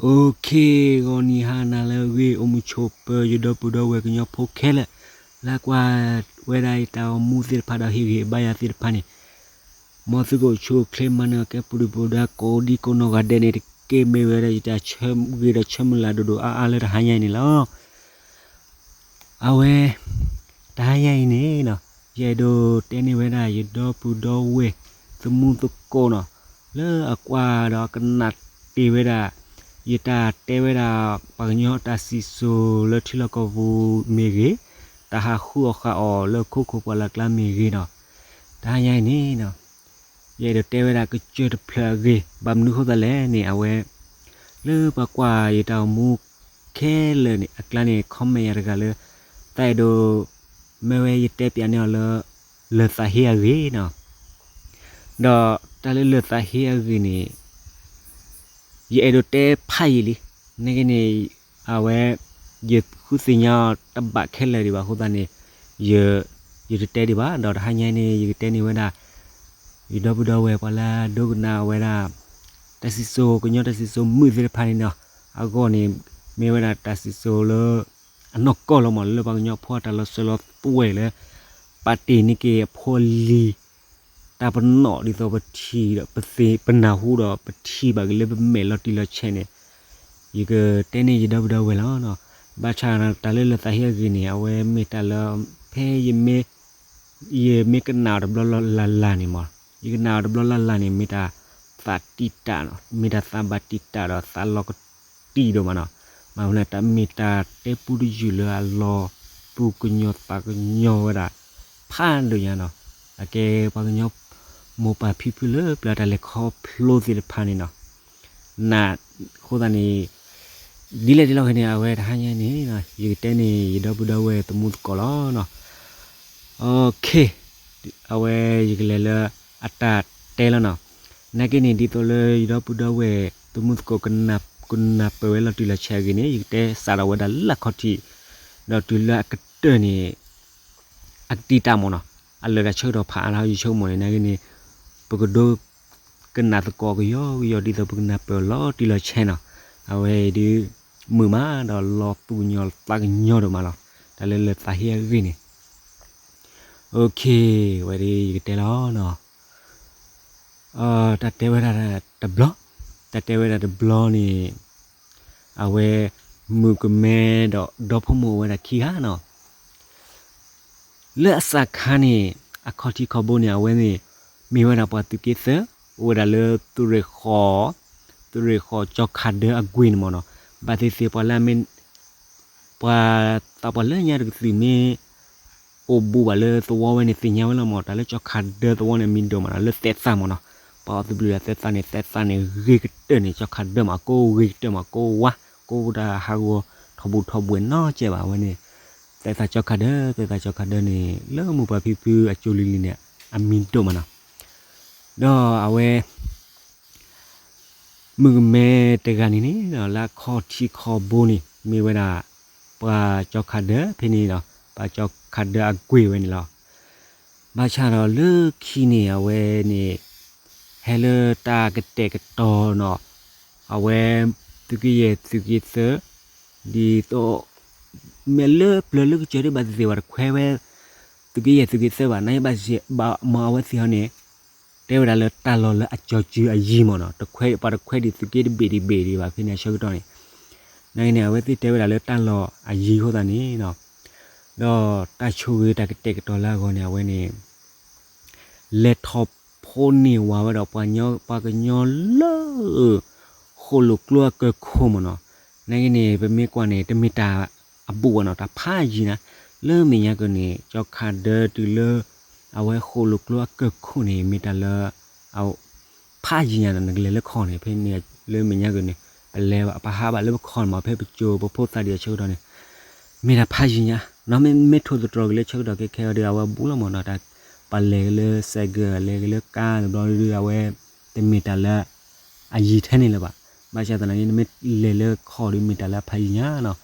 Okay, ဂီၤနံၤဟါနၤလၢအဂ့ၤ အိၣ်မုာ်ဆိးပၢၤ ယဒီပုၢ်ဒီဝဲၢ်ကညီဖိခဲလၢာ် လၢကွၢ်ဝဲဒၣ်ယတၢ်အိၣ်မူသ့ၣ်တဖၣ်ဒီးဟ့ၣ်ဂံၢ်ဘါယၤသ့ၣ်တဖၣ်န့ၣ်, မ်သုကအိၣ်ဆူၣ်အိၣ်ချ့မၤနၢၤကဲပူၤဒုၣ်ပူၤဒါ ကိးဒံကိးနီၢ်ဂၤဒဲးန့ၣ်တက့ၢ်. မ့ၢ်ဝဲဒၣ်ယတၢ်ဆၢဂ့ၤဒီးဆၢမုၢ်လၢ်ဒိၣ်ဒိၣ်အါအါလၢတဟါညါအံၤန့ၣ်လီၤ. အဝဲ တဟါညါအံၤန့ၣ်နီၤ, ယအဲၣ်ဒိးတဲန့ၢ်ဝဲဒၣ်ယဒီပုၢ်ဒီဝဲၢ် သမူသကိးနီၤ, လၢအကွၢ်ဒီးကနၣ်တ့ၢ်ဝဲဒၣ် ယတၢ်တဲဝဲဒၣ် ပှၤကညီတၢ်စံၣ်စိၤလၢထံလီၢ်ကီၢ်ပူၤမ့ၢ်ဂ့ၤ, တၢ်ဟးဃုအီၣ်ဃုအီလၢခိခိၣ်ပှၢ်လၢ်ကျါမ့ၢ်ဂ့ၤနီၤ, တဟါညါအံၤန့ၣ်နီၤ, ယအဲၣ်ဒိးတဲဝဲဒၣ်ကစၢၢ်တဖျၢၣ်အဂ့ၢ်, ဘၣ်မနုၤဃိသတးလဲၣ်န့ၣ် အဝဲ လၢပှၤကွၢ်ယတၢ်အိၣ်မူခဲလၢာ်န့ၣ် အကျါန့ၣ် comment ယၤတဂၤလၢ သးအဲၣ်ဒိး မ့ၢ်ဝဲယတဲပၠးန့ၢ်အီၤလၢ လၢၢ်သးဟ့အဂ့ၢ်နီၤ, ဒီးတၢ်လၢလၢၢ်သးဟ့အဂ့ၢ်န့ၣ် ယအဲၣ်ဒိးတဲဖးယံာ်လံ, နာ်က့န့ၣ် အဝဲ ယဃုသ့ၣ်ညါအီၤတဘၣ်ခဲလၢာ်ဒံးဘၣ်အဃိသတးန့ၣ် ယ ယတတဲဒံးဘၣ်, ဒီးတဟါညါန့ၣ် ယကတဲန့ၢ်ဝဲဒၣ် ယဒီပုၢ်ဒီဝဲၢ်ပှၤလၢဒိကနၣ်ဝဲဒၣ် တၢ်စံၣ်စိၤ ကညီတၢ်စံၣ်စိၤမုာ်သ့ၣ်တဖၣ်န့ၣ်နီၤ, အဂီၢ်န့ၣ် မ့ၢ်ဝဲဒၣ်တၢ်စံၣ်စိၤလၢ အနီၢ်ကီၢ်လီၤမး လၢပှၤကညီဖိအတၢ်လီၤစၢၤလီၤသွဲၣ်လၢ ပာ်တ့ၢ်န့ၢ်က့ၤအဖိအလံၤ တၢ်ပနီၣ်ဒ်သိးပထံၣ်ဒီးပသ့ၣ်ပနၢ်ဟူဒီးပထံၣ်ဘၣ်က့ၤလၢပမဲာ်လီၤတံၢ်လီၤဆဲးန့ၣ်, ယကတဲန့ၢ်ယဒီပုၢ်ဒီဝဲၢ်လီၤ. ဘၣ်ဆၣ်တၢ်လၢလၢၢ်သးဟ့အဂ့ၢ်န့ၣ် အဝဲမ့ၢ်တၢ်လၢ ဖဲယမ့ၢ် ယမ့ၢ်ကနၣ်အီၤတဘျီလၢ်လၢ်န့ၣ်မး, ယကနၣ်အီၤတဘျီလၢ်လၢ်န့ၣ် မ့ၢ်တၢ်သးတံာ်တာ်နီၤ, မ့ၢ်တၢ်သးဘၣ်တံာ်တာ်ဒီးသးလီၤကတံၢ်ဒိၣ်မးနီၤ, မ့ၢ်ဝဲလၢတၢ်မ့ၢ်တၢ်တဲပူတယုၢ်လၢအလီၤ သူၣ်ကညီၤသးကညီၤဝဲဒၣ် ဖးဒိၣ်ညါနီၤ, အကဲပှၤကညီ မိၢ်ပၢ်ဖံဖုလၢပျၢၤတၢ်လဲၤခီဖျိသ့ၣ်တဖၣ်န့ၣ်နီၤ, နၢ်အဃိသတးန့ၣ် ဒ်လဲၣ်ဒ်လဲၣ်ဂ့ၤန့ၣ် အဝဲတဟါညါန့ၣ် ယကတဲန့ၢ်ယဒီပုၢ်ဒီဝဲၢ်သမူသကိးလီၤနီၤ. Okay, အဝဲယကလဲၤလၢအတၢ်တဲလီၤနီၤ. နာ်က့န့ၣ် ဒ်သိးလၢယဒီပုၢ်ဒီဝဲၢ်သမူသကိး ကနၢ်ပၢၢ်ဝဲလီၤတံၢ်လီၤဆဲးအဂ့ၢ်န့ၣ် ယကတဲစးထီၣ်ဝဲဒၣ်လၢအခီၣ်ထံး, ဒီးတုၤလၢအကတၢၢ်န့ၣ် အကတံာ်တာ်မးနီၤ, အလၢာ်တၢ်ဆၢကတီၢ်ဖးအါလၢယဆိကမိၣ်န့ၣ် နာ်က့န့ၣ် ပကဒိ ကနၣ်သကိးကယီကယီ ဒ်သိးပကနၢ်ပၢၢ်လီၤတံၢ်လီၤဆဲးနီၤ. အဝဲအံၤဒုး မုာ်မးဒီးလီၤသူၣ်ကညီၤသးကညီၤဒိၣ်မးလီၤ. တၢ်လၢလၢၢ်သးဟ့အဂ့ၢ်န့ၣ် Okay, ဝဲဒၣ်ယကတဲလီၤနီၤ. တၢ်တဲဝဲဒၣ်တဘျီ, တၢ်တဲဝဲဒၣ်တဘျီန့ၣ် အဝဲ မုၣ်ကမဲဒီးဒီဖိမိၢ်အိၣ်ဝဲဒၣ်ခံဂၤနီၤ. လၢအစးခါန့ၣ် အခီၣ်ထံးခီၣ်ဘိန့ၣ် အဝဲန့ၣ် မ့ၢ်ဝဲဒၣ်ပှၤသုးက့သၢ, အိၣ်ဝဲဒၣ်လၢသုးရ့ၣ်ဃီၤ, သုးရ့ၣ်ဃီၤကၠီၤခးဒၢအကွ့ၢ်န့ၣ်မးနီၤ. ဘၣ်သ့ၣ်သ့ၣ်ပှၤလၢအမ့ၢ် ပှၤသးပှၢ်လၢညါတကသုၣ်မ့ၢ် အိၣ်ဘူးဘၣ်လၢသဝီဝဲန့ၣ် သ့ၣ်ညါဝဲလီၤမး, တၢ်လၢကၠီၤခးဒၢသဝီန့ၣ် မံၤဒိၣ်မးနီၤ, လၢသဲးသးမးနီၤ. ပှၤအီၣ်သဘျုးဒီးသဲးသးန့ၣ် သဲးသးန့ၣ်ဂ့ၤကတၢၢ်န့ၣ် ကၠီၤခးဒၢမး ကိးဂ့ၤကတၢၢ်မး ကိးဝါ, ကိးတၢ်ဟးဂီၤထီၣ်ဘူးထီၣ်ဘှဲးနီတစဲးဘၣ်ဝဲန့ၣ်, သဲးသးကၠီၤခးဒၢ သဲးသးကၠီၤခးဒၢန့ၣ် လၢမိၢ်ပၢ်ဖံဖုအစိၤလံၤလံၤန့ၣ် အမံၤဒိၣ်မးနီၤ. ဒီးအဝဲ မုၣ်ကမဲတဂၤန့ၣ်န့ၣ် လၢအခီၣ်ထံးခီၣ်ဘိန့ၣ် မ့ၢ်ဝဲဒၣ် ပှၤကၠီၤခးဒၢဖဲန့ၣ်ဒီး ပှၤကၠီၤခးဒၢအကွ့ၢ်ဝဲန့ၣ်လီၤ. ဘၣ်ဆၣ်ဒီးလၢခံန့ၣ် အဝဲန့ၣ် ဟဲလၢတၢ်ကတဲာ်ကတီၤနီၤ, အဝဲ သုးက့ယဲၢ်သုးက့သၢ ဒ်သိး မ့ၢ်လၢပျၢၤလၢကစၢၢ်ဒ်ဘၣ်သ့ၣ်သ့ၣ်ဘၣ် တခွဲးဝဲ သုးက့ယဲၢ်သုးက့သၢဘၣ်, နာ်က့ဘၣ်စ့ၢ်ဘၣ်မၤအဝဲသ့ၣ်ဟီန့ၣ် တဲဝဲဒၣ်လၢတၢ်လီၢ်လၢအကၠီၤစုၤအယံၤမးနီၤ, တခွဲး ပှၤတခွဲးဒံးသုးက့တဘ့ၣ်ဒံးဘ့ၣ်ဒံးဘၣ်ဖဲန့ၣ်အဆၢကတီၢ်န့ၣ်, နာ်က့န့ၣ် အဝဲသ့ၣ်တဲဝဲဒၣ်လၢတၢ်လီၢ်အယံၤအဃိသတးန့ၣ်နီၤ, ဒီးတၢ်ဆိၣ်ဂ့ၤတၢ်ကတဲာ်ကတီၤလၢအဂီၢ်န့ၣ် အဝဲန့ၣ် လဲၤထီၣ်ဖိန့ၢ်ဝၤဝဲဒီးပှၤကညီလၢ ဃိၣ်လိာ်ကျိအကၢၢ်ခိၣ်မးနီၤ, နာ်က့န့ၣ် ပမ့ၢ်ကွၢ်န့ၣ် တမ့ၢ်တၢ်အဘူးဘၣ်နီၤ, တၢ်ဖးယံၤနၤ, လၢမဲာ်ညါကၢၢ်န့ၣ် ကၠီၤခးဒၢတုၤလၢ အဝဲဃိၣ်လိာ်ကျိအကၢၢ်ခိၣ်န့ၣ် မ့ၢ်တၢ်လၢ အ ဖးယံၤညါနီၤ, နကလဲၤလၢခီၣ်န့ၣ် ဖဲန့ၣ် လၢမဲာ်ညါကၢၢ်န့ၣ် ပလဲၤပဟးဘၣ်လၢပခီၣ်န့ၣ်မး ဖဲပစိၤပဖိသၣ်ဒံးအဆၢကတီၢ်န့ၣ် မ့ၢ်တၢ်ဖးယံၤညါနီၤ, မ့ၢ်ထိၣ်သတြီၤက့ၤလၢဆၢကတီၢ်ခဲခဲအံၤဒီး အဝဲဘူးလီၤမးနီၤ, တၢ်ပှၤလဲၤက့ၤလၢ cycle လဲၤက့ၤလၢကါတဘျီဒုး အဝဲ တမ့ၢ်တၢ်လၢ အယံၤထဲန့ၣ်လၢၤဘၣ်, ဘၣ်ဆၣ်သနာ်က့ နမ့ၢ်လဲၤလၢခီၣ်ဒီးမ့ၢ်တၢ်လၢအဖးယံၤညါနီၤ,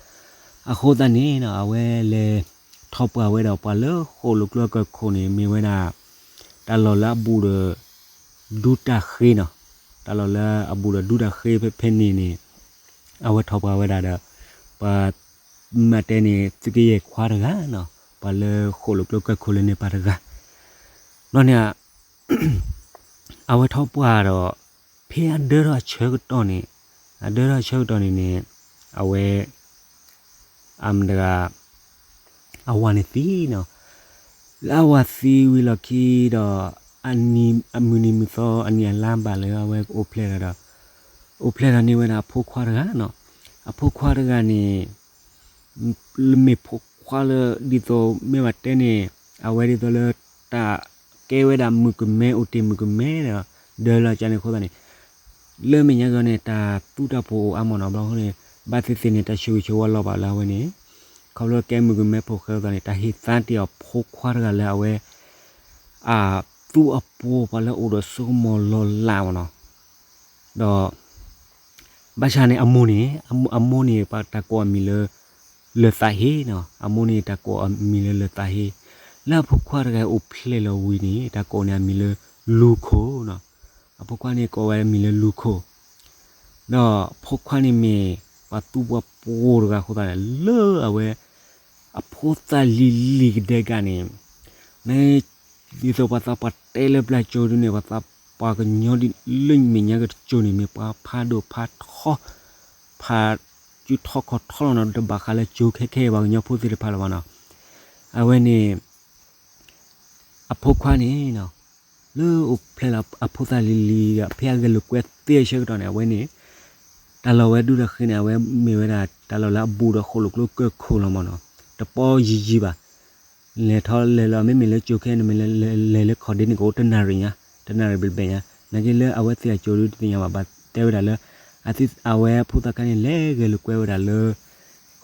အဃိသတးန့ၣ်နီၤ အဝဲလဲၤထီၣ်ပှၢ်ဝဲဒီးပှၤလၢဃိၣ်လိာ်ကျိအကၢၢ်ခိၣ်န့ၣ် မ့ၢ်ဝဲဒၣ် တၢ်လီၢ်လၢအဘူးဒီး ဒူတၢ်ဃ့နီၤ, တၢ်လီၢ်လၢအဘူးဒီးဒူတၢ်ဃ့ဖဲဖဲန့ၣ်န့ၣ် အဝဲထီၣ်ပှၢ်ဝဲဒၣ်ဒီး ပှၤမၤတဲန့ၣ် သုးက့ယဲၢ်ခွါတဂၤနီၤ, ပှၤလၢဃိၣ်လိာ်ကျိကၢၢ်ခိၣ်လၢန့ၣ်ပၢ်တဂၤ, ဘျီန့ၣ် အဝဲထီၣ်ပှၢ်ဒီး ဖဲအဒၢထီၣ်အဆၢကတီၢ်န့ၣ်, အဒၢထီၣ်အဆၢကတီၢ်န့ၣ်န့ၣ် အဝဲ အမတဂၤ အဝၤန့ၣ်သံနီၤ, လၢအဝၤသံဝံၤလီၢ်ခံဒီး အမုၢ်နံၤမုၢ်သီအနံၣ်အလါဘၣ်လၢအဝဲအိၣ်ဖျဲၣ်ဒီး အိၣ်ဖျဲၣ်ဒီးန့ၢ်ဝဲဒၣ်အဖိခွါတဂၤနီၤ, အဖိခွါတဂၤန့ၣ် လၢမ့ၢ်ဖိခွါလၢဒ်သိးမ့ၢ်ဘၣ်တဲန့ၣ် အဝဲဒ်သိးလၢ တၢ်ကဲဝဲဒၣ်မုၣ်ကမဲ အိၣ်တ့ၢ်မုၣ်ကမဲဒီး ဒၢလၢကန့ၣ်အဃိသတးန့ၣ် လၢမဲာ်ညါကီန့ၣ် တၢ်သူတၢ်ပှိၤအိၣ်အါမးနီၤ, ဘျီအဃိန့ၣ် ဘၣ်သ့ၣ်သ့ၣ်န့ၣ် တၢ်ဆၢဂ့ၤဆၢဝါလီၤဘၣ်လၢအဝဲန့ၣ် ခီဖျိကဲမုၣ်ကမဲဖိဃဲအဃိသတးန့ၣ် တၢ်ဟ့ၣ်သါတ့ၢ်အီၤဖိခွါတဂၤလၢအဝဲ အသူအပှိၤပှၤလၢအိၣ်ဒီးစိကမီၤလီၤလးမးနီၤ, ဒီး ဘၣ်ဆၣ်န့ၣ် အမိၢ်န့ၣ် အမိၢ်န့ၣ် တၢ်ကိးအမံၤလၢ လၢာ်သးဟ့နီၤ, အမိၢ်န့ၣ် တၢ်ကိးအမံၤလၢလၢာ်သးဟ့, လၢအဖိခွါတဂၤအိၣ်ဖျဲၣ်လီၤဝံၤန့ၣ် တၢ်ကိးန့ၢ်အမံၤလၢ လူၤခိၣ်နီၤ, အဖိခွါန့ၣ်ကိးဝဲအမံၤလၢလူၤခိၣ်, ဒီးဖိခွါန့ၣ်မ့ၢ် ပှၤသူပှၤပှိၤတဂၤအဃိသတးန့ၣ် လၢအဝဲ အဖိသၣ်လံၤလံၤကဒဲကဒဲန့ၣ် ဒ်သိးပှၤသးပှၢ်တဲလၢပျၢ်ကၠိဒ်န့ၣ် ပှၤသးပှၢ်ကညီဒ်လၢမဲာ်ညါက့ၤတကၠိန့ၣ် မ့ၢ်ပှၤဖးဒိၣ်ဖးထီ ဖးစုထီခီၣ်ထီလီၤနီၤ, တဘၣ်ဃးလၢကၠိခဲခဲအံၤ ပှၤကညီဖိသ့ၣ်တဖၣ်လၢၤဘၣ်နီၤ, အဝဲန့ၣ် အဖိခွါန့ၣ်နီၤ လၢအိၣ်ဖျဲၣ်လီၤအဖိသၣ်လံၤလံၤဒီး ဖဲအဂဲၤလိာ်ကွဲသ့အဆၢကတီၢ်န့ၣ် အဝဲန့ၣ် တၢ်လီၢ်ဝဲဒၣ်တဃ့န့ၣ် အဝဲမ့ၢ်ဝဲဒၣ် တၢ်လီၢ်လၢအဘူးဒီးဃိၣ်လိာ်ကျိကၢၢ်ခိၣ်လီၤမးနီၤ, တပီယံၤယံၤဘၣ်, လဲၤထီၣ်လဲၤလီၤ မ့မ့ၢ်လၢကၠိခဲအံၤန့ၣ် မ့ၢ်လဲၤလဲၤလၢခီၣ်ဒ့န့ၣ် ကအိၣ်တနၣ်ရံၣ်ညါ, တနၣ်ရံၣ်ဘျဲၣ်ဘျဲၣ်ညါ, နာ်က့လၢအဝဲသ့ၣ်အကၠိဒ်တသ့ၣ်ညါဘၣ် ဘၣ်တဲဝဲဒၣ်လၢ အဝဲအဖိသၣ်ခါန့ၣ် လဲၤဂဲၤလိာ်ကွဲဝဲဒၣ်လၢ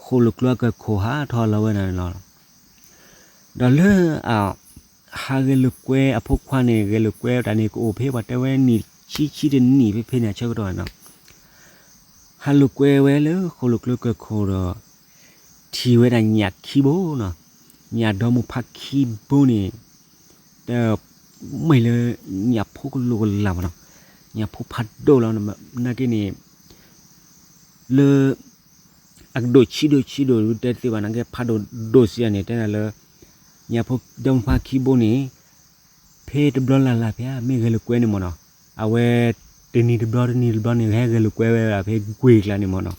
ဃိၣ်လိာ်ကျိအကၢၢ်ခိၣ်ဟးထီၣ်လီၤဝဲဒၣ်န့ၣ်လီၤ. ဒီးလၢအ ဟးဂဲၤလိာ်ကွဲအဖိခွါန့ၣ် ဂဲၤလိာ်ကွဲတၢ်န့ၣ် ကအိၣ်ဖဲပှၤတဲဝဲနံၣ်ဆံဆံတနံၣ်ဖဲဖဲန့ၣ်အဆၢကတီၢ်နီၤ, ဟးလိာ်ကွဲဝဲလၢဃိၣ်လိာ်ကျိကၢၢ်ခိၣ်ဒီး ထံၣ်ဝဲဒၣ်ညၣ်ခံဘိနီၤ, ညၣ်ဒီမါဖးခံဘိန့ၣ် တ မ့ၢ်လၢ ညၣ်ဖိကလိာ်ကလာ်မးနီၤ, ညၣ်ဖိဖးဒိၣ်လီၤ, နာ်က့န့ၣ် လၢ အကဒိၣ်ဆံးဒိၣ်ဆံးဒိၣ်တဲတသ့ဘၣ် နာ်က့ဖးဒိၣ်ဒိၣ်စံးန့ၣ် တဲဒၣ်လၢ ညၣ်ဖိဒီမါဖးခံဘိန့ၣ် ဖဲတဘျီလၢ်လၢ်ဖဲ မ့ၢ်ဂဲၤလိာ်ကွဲန့ၣ်မးနီၤ, အဝဲ တနံၤတဘျီတနံၤတဘျီန့ၣ် ဟဲဂဲၤလိာ်ကွဲဝဲဒၣ်ဖဲကွ့ၢ်ကျါန့ၣ်မးနီၤ.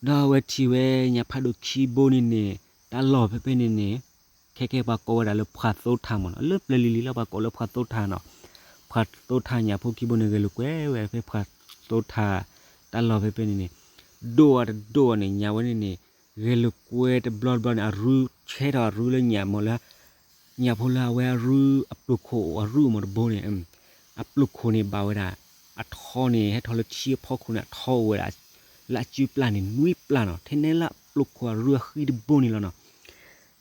ဒီးအဝဲထံၣ်ဝဲညၣ်ဖးဒိၣ်ခံဘိန့ၣ်န့ၣ် တၢ်လီၢ်ဖဲဖဲန့ၣ်န့ၣ် ခဲကဲပှၤကိးဝဲဒၣ်လၢဖှၤသိထၣ်မးနီၤ, လၢပျၢၤလံၤလံၤလၢပှၤကိးလၢဖှၤသိထၣ်နီၤ, ဖှၤသိထၣ်ညၣ်ဖိခံဘိန့ၣ် ဂဲၤလိာ်ကွဲဝဲဖဲဖှၤသိထၣ် တၢ်လီၢ်ဖဲဖဲန့ၣ်န့ၣ် ဒိၣ်အတဒိၣ်န့ၣ် ညၣ်ဝဲန့ၣ်န့ၣ် ဂဲၤလိာ်ကွဲတဘျီတဘျီန့ၣ် အရူဆဲထီၣ်အရူလၢညၣ်မးလၢ ညၣ်ဖိလၢအဝဲအရူအပျိၢ်ခိၣ်အရူမးတဘိန့ၣ် အပျိၢ်ခိၣ်န့ၣ်ဘၣ်ဝဲဒၣ် အထီန့ၣ် ဟဲထီၣ်လၢထံအဖီခိၣ်န့ၣ် အထီအိၣ်ဝဲဒၣ် လၢအစုပျၢ်န့ၣ်နွံပျၢ်နီၤ, ထဲနဲလၢအပျိၢ်ခိၣ်အရူအဃံတဘိန့ၣ်လီၤနီၤ.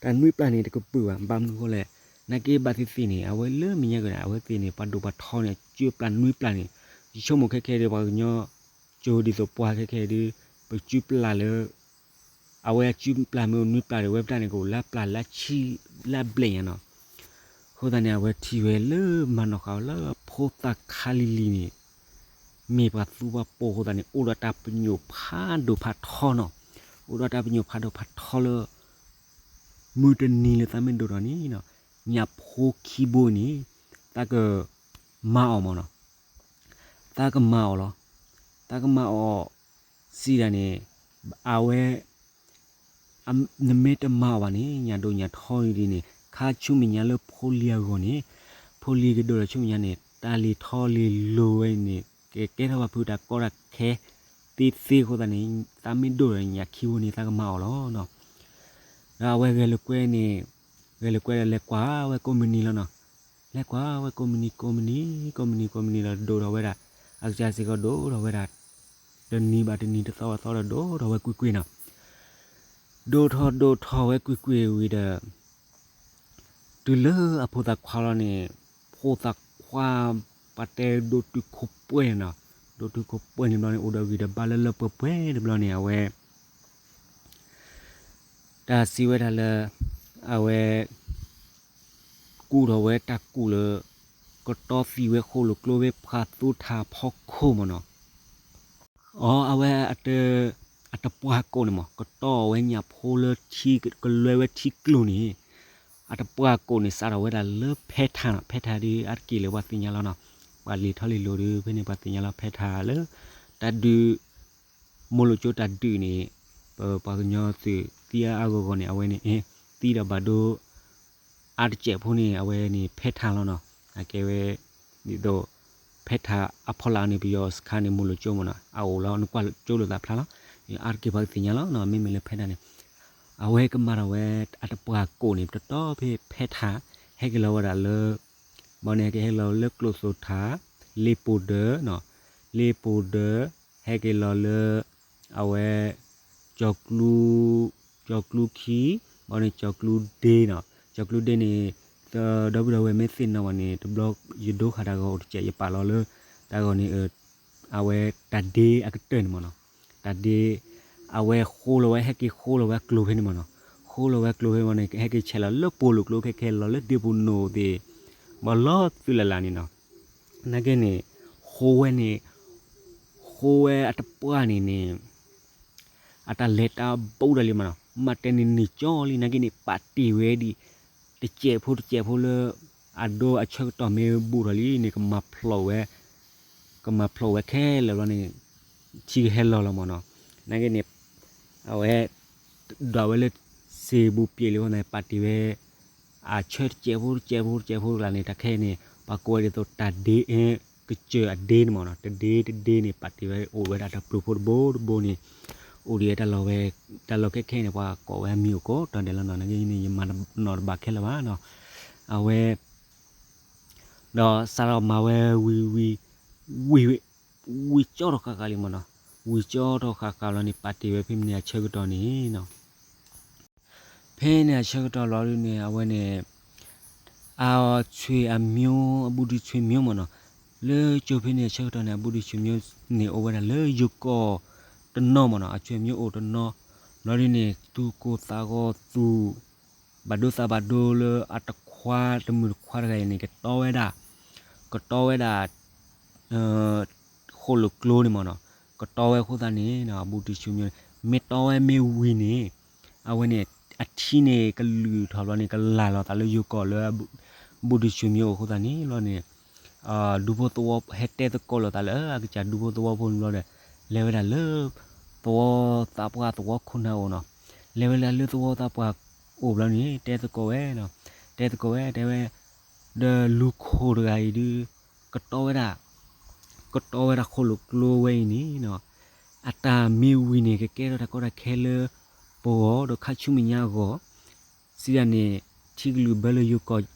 တၢ်နွံပျၢ်န့ၣ်တကပုာ်ဘၣ် ဘၣ်မနုၤဃိလဲၣ်, နာ်က့ဘၣ်သ့ၣ်သ့ၣ်န့ၣ် အဝဲလၢမဲာ်ညါက့ၤန့ၣ် အဝဲသ့ၣ်န့ၣ် ပှၤဒိၣ်ပှၤထီန့ၣ် အစုပျၢ်နွံပျၢ်န့ၣ် ယဆိကမိၣ်ခဲခဲဒီး ပှၤကညီ ကၠိဒ်သိးပှၤခဲခဲဒီး ပစုပျၢ်လၢ အဝဲအစုပျၢ်မ့ၢ်အိၣ်နွံပျၢ်ဒီး ဝဲပတၢ်န့ၣ်ကအိၣ်လၢပျၢ်လၢဆံလၢအဘျဲၣ်ညါနီၤ. အဃိသတးန့ၣ် အဝဲထံၣ်ဝဲလၢမၤနီၣ်ဃာ်ဝဲလၢဖိသၣ်ခါလံၤလံၤန့ၣ် မ့ၢ်ပှၤသူပှၤပိာ်အဃိသတးန့ၣ် အိၣ်ဒီးတၢ်ပညိၣ်ဖးဒိၣ်ဖးထီနီၤ. အိၣ်ဒီးတၢ်ပညိၣ်ဖးဒိၣ်ဖးထီလၢ မုၢ်တနံၤလၢသးမ့ၢ်ဒိၣ်ထီၣ်န့ၣ်နီၤ ညၣ်ဖိခံဘိန့ၣ် သးကမၤအီၤမးနီၤ. သးကမၤအီၤလီၤ. သးကမၤအီၤစံးဒၣ်န့ၣ် အဝဲ နမ့ၢ်တမၤအီၤဘၣ်န့ၣ် ညၣ်ဒိၣ်ညၣ်ထီဒ်န့ၣ် ခါဆူမဲာ်ညါလၢဖိလံၤအဂီၢ်န့ၣ် ဖိလံၤကဒိၣ်ထီၣ်ဆူမဲာ်ညါန့ၣ် တၢ်လံၤထီလံၤလိၤဝဲန့ၣ် ကကဲထီၣ်ဘၣ်ဖုးတၢ်ကီတၢ်ခဲသ့သ့အဃိသတးန့ၣ် သးမ့ၢ်ဒိၣ်ဒီးညၣ်ခံဘိန့ၣ် သးကမၤအီၤလီၤနီၤ. ဒီးအဝဲဂဲၤလိာ်ကွဲန့ၣ် ဂဲၤလိာ်ကွဲဒီးလဲၤကွၢ်ဝဲကိးမုၢ်နံၤလီၤနီၤ. လဲၤကွၢ်ဝဲကိးမုၢ်နံၤ ကိးမုၢ်နံၤ ကိးမုၢ်နံၤလီၤ ဒိၣ်ထီၣ်ဝဲဒၣ် အကစၢ်စ့ၢ်ကီးဒိၣ်ထီၣ်ဝဲဒၣ် တနံၤဘၣ်တနံၤ တသီဘၣ်သီဒီး ဒိၣ်ထီၣ်ဝဲကွ့ၢ်ကွ့ၢ်နီၤ. ဒိၣ်ထီၣ်ဒိၣ်ထီၣ်ဝဲကွ့ၢ်ကွ့ၢ်ဝံၤဒီး တုၤလၢအဖိသၣ်ခွါလီၤန့ၣ် ဖိသၣ်ခွါ ပှၤတဲဒိၣ်တုာ်ခိၣ်ပှဲၤန့ၣ်နီၤ. ဒိၣ်တုာ်ခိၣ်ပှဲၤန့ၣ်ဘျီန့ၣ် အိၣ်ဒီးဂံၢ်ဒီးဘါလၢလၢပှဲၤပှဲၤတဘျီန့ၣ် အဝဲ တၢ်စံးဝဲဒၣ်လၢ အဝဲ ကူၣ်ထီၣ်ဝဲတၢ်ကူၣ်လၢ ကတီသံၣ်ဝဲဃိၣ်လိာ်ကျိဖဲဖှၤသိထၣ်အဖီခိၣ်မးနီၤ. အီ အဝဲ အတပှၢ်ကိးန့ၣ်မး ကတီၢ်ဝဲညၣ်ဖိလၢထံ ကလွဲဝဲထံကျိၤန့ၣ် အတပှၢ်ကိးန့ၣ် စးထီၣ်ဝဲဒၣ်လၢဖဲထးနီၤ, ဖဲထးဒ်အါတက့ၢ်လၢပှၤသ့ၣ်ညါလီၤနီၤ, ပှၤလံာ်ထီၣ်လံာ်လီၤဒ် ဖဲန့ၣ်ပှၤသ့ၣ်ညါလီၤ ဖဲထးလၢ တၢ်ဒုး မိၢ်လိာ်ကၠိတၢ်ဒုးန့ၣ် ပပှၤကညီသုးသံအါအါဂီၢ်ဂီၢ်န့ၣ် အဝဲန့ၣ် သံဒီးဘၣ်ဒိ အါတစဲးဖိန့ၣ် အဝဲန့ၣ်ဖဲထးလီၤနီၤ, အကဲဝဲ ဒ်သိး ဖဲထးအဖီလာ်န့ၣ် ပယီၤစခါန့ၣ်မိၢ်လိာ်ကၠိမ့ၢ်နီၤ, အအိၣ်လီၤနကွၢ်ကၠိလိာ်သးဖျါလီၤ, အါတက့ၢ်ပှၤကသ့ၣ်ညါလီၤနီၤ, မ့မ့ၢ်လၢဖဲထးန့ၣ် အဝဲကမၤထီၣ်ဝဲ အတပှၢ်ကိးန့ၣ် တတီၤဖဲဖဲထး ဟဲက့ၤလီၤဝဲဒၣ်လၢ ဘၣ်န့ၣ်ကဟဲလီၤလၢကျိၣ်သိၣ်ထး လ့ပိၢ်ဒၢးနီၤ, လ့ပိၢ်ဒၢး ဟဲက့ၤလီၤလၢ အဝဲ ကၠီၤကျူ ကၠီၤကျူခံ ဘၣ်န့ၣ် ကၠီၤကျူဒ့နီၤ, ကၠီၤကျူဒ့န့ၣ် ဒီပုၢ်ဒီဝဲၢ်မ့ၢ်သ့ၣ်နီၣ်ဘၣ်န့ၣ် တဘျီယဒိဃာ်တၢ်ဂီၤအိၣ်တစဲး ယပာ်လီၤလၢ တၢ်ဂီၤန့ၣ် အဝဲတၢ်ဒ့အကတၢၢ်န့ၣ်မ့ၢ်နီၤ, တၢ်ဒ့ အဝဲဃိလီၤဝဲ ဟဲက့ၤဃိလီၤဝဲအကျိၤဖဲန့ၣ်မ့ၢ်နီၤ, ဃိလီၤဝဲအကျိၤဖဲမ့ၢ်န့ၣ် ဟဲက့ၤဆဲးလီၤလၢပိာ်လိာ်ကျိ ခဲခဲလီၤလၢဒ့ပူၤနိၣ်သ့ၣ် ဘၣ်လီၤသုလၢ်လၢ်န့ၣ်နီၤ, နာ်က့န့ၣ် ဃိဝဲန့ၣ် ဃိဝဲအတပှၢ်န့ၣ်န့ၣ် အတၢ်လဲၤတၢ်ဘူးတၢ်လံမ့ၢ်နီၤ, မၤတဲန့ၣ်န့ၢ်ကၠီလံ နာ်က့န့ၣ် ပာ်တ့ၢ်ဝဲဒ် တစဲးဖိတစဲးဖိလၢ အဒိအဆၢကတီၢ်မ့ၢ်ဘူးထီၣ်လံန့ၣ် ကမၤဖျိးဝဲ ကမၤဖျိးဝဲခဲလၢာ်ဘျီန့ၣ် ထံကဟဲလီၤလီၤမ့ၢ်နီၤ, နာ်က့န့ၣ် အဝဲ ဒွးဝဲလၢ စ့ဘူးပျ့ၤလံအဃိန့ၣ် ပာ်တ့ၢ်ဝဲ အဆၢတစဲးဖိတစဲးဖိတစဲးဖိတကျါန့ၣ် တၢ်ခဲအံၤန့ၣ် ပှၤကိးဝဲဒ်သိးတၢ်ဒ့ ကစၢၢ်အဒ့န့ၣ်မ့ၢ်နီၤ, တဒ့တဒ့န့ၣ် ပာ်တ့ၢ်ဝဲအိၣ်ဝဲဒၣ်တၢ်ပျုၤဖိတဘိတဘိန့ၣ် အိၣ်ဒံးဝဲတၢ်လီၢ်ဝဲ တၢ်လီၢ်ခဲခဲအံၤန့ၣ် ပှၤကိးဝဲအမံၤအိၣ်ကိးတီၤဒဲးလီၤနီၤ, နာ်က့န့ၣ် ယမၤနီၣ်တဘၣ်ခဲလၢာ်ဘၣ်နီၤ, အဝဲ ဒီးစးထီၣ်မၤဝဲဝံၤဝံၤ ဝံၤ ဝံၤကၠီထီၣ်ဃၣ်ဃၣ်လံမ့ၢ်နီၤ, ဝံၤကၠီထီၣ်ဃၣ်ဃၣ်လီၤန့ၣ် ပာ်တ့ၢ်ဝဲဖဲမနုၤအဆၢကတီၢ်န့ၣ်နီၤ, ဖဲန့ၣ်အဆၢကတီၢ်လီၤဒ်န့ၣ် အဝဲန့ၣ် အဆွေမျိုး အဘူးဒံဆွေမျိုးမ့ၢ်နီၤ, လၢကၠိဖဲန့ၣ်အဆၢကတီၢ်န့ၣ် အဘူးဒံဆွေမျိုးန့ၣ် အိၣ်ဝဲဒၣ်လၢယိၤကီၢ်တနီၤမ့ၢ်နီၤ, အဆွေမျိုးအိၣ်တနီၤ, ဘျီဒ်န့ၣ် သူၣ်ကိၢ်သးဂီၤသူၣ် ဘၣ်ဒိသးဘၣ်ဒိလၢအတခွါတမုၣ်တခွါတဂၤအံၤန့ၣ် ကတီဝဲဒၣ် ကတီဝဲဒၣ် ဃိၣ်လိာ်ကျိန့ၣ်မ့ၢ်နီၤ, ကတီဝဲအဃိသတးန့ၣ် ဘူးဒံဆွေမျိုးန့ၣ် မ့ၢ်တီဝဲမ့ၢ်ဝံၤန့ၣ် အဝဲန့ၣ် အထံန့ၣ်ကလုၢ်ထီၣ်ဘျီန့ၣ် ကလၢ်လီၤသးလၢယိၤကီၢ်လၢ ဘူးဒံဆွေမျိုးအဃိသတးန့ၣ် ဘျီန့ၣ် ဒူဖိသဝီ ဟဲတဲသကိးလိာ်သးလၢအကစၢ်ဒူဖိသဝီဖိန့ၣ်ဘျီဒီး လဲၤဝဲဒၣ်လၢ သဝီသးပှၢ်သဝီခိၣ်နၢ်အိၣ်နီၤ, လဲၤဝဲဒၣ်လၢသဝီသးပှၢ်အိၣ်ဘျီန့ၣ် တဲသကိးဝဲနီၤ, တဲသကိးဝဲ တဲဝဲ ဒီးလူၤခိၣ်တဂၤအံၤဒုး ကတီဝဲဒၣ် ကတီဝဲဒၣ်ဃိၣ်လိာ်ကျိဝဲအံၤန့ၣ်နီၤ, အတၢ်မ့ၢ်ဝံၤန့ၣ် ကကဲထီၣ်တၢ်ကီတၢ်ခဲလၢပဂီၢ် ဒီးခါဆူမဲာ်ညါအဂီၢ် စံးဒ်န့ၣ် ထံကလုၢ်ဘၢလၢယိၤကီၢ်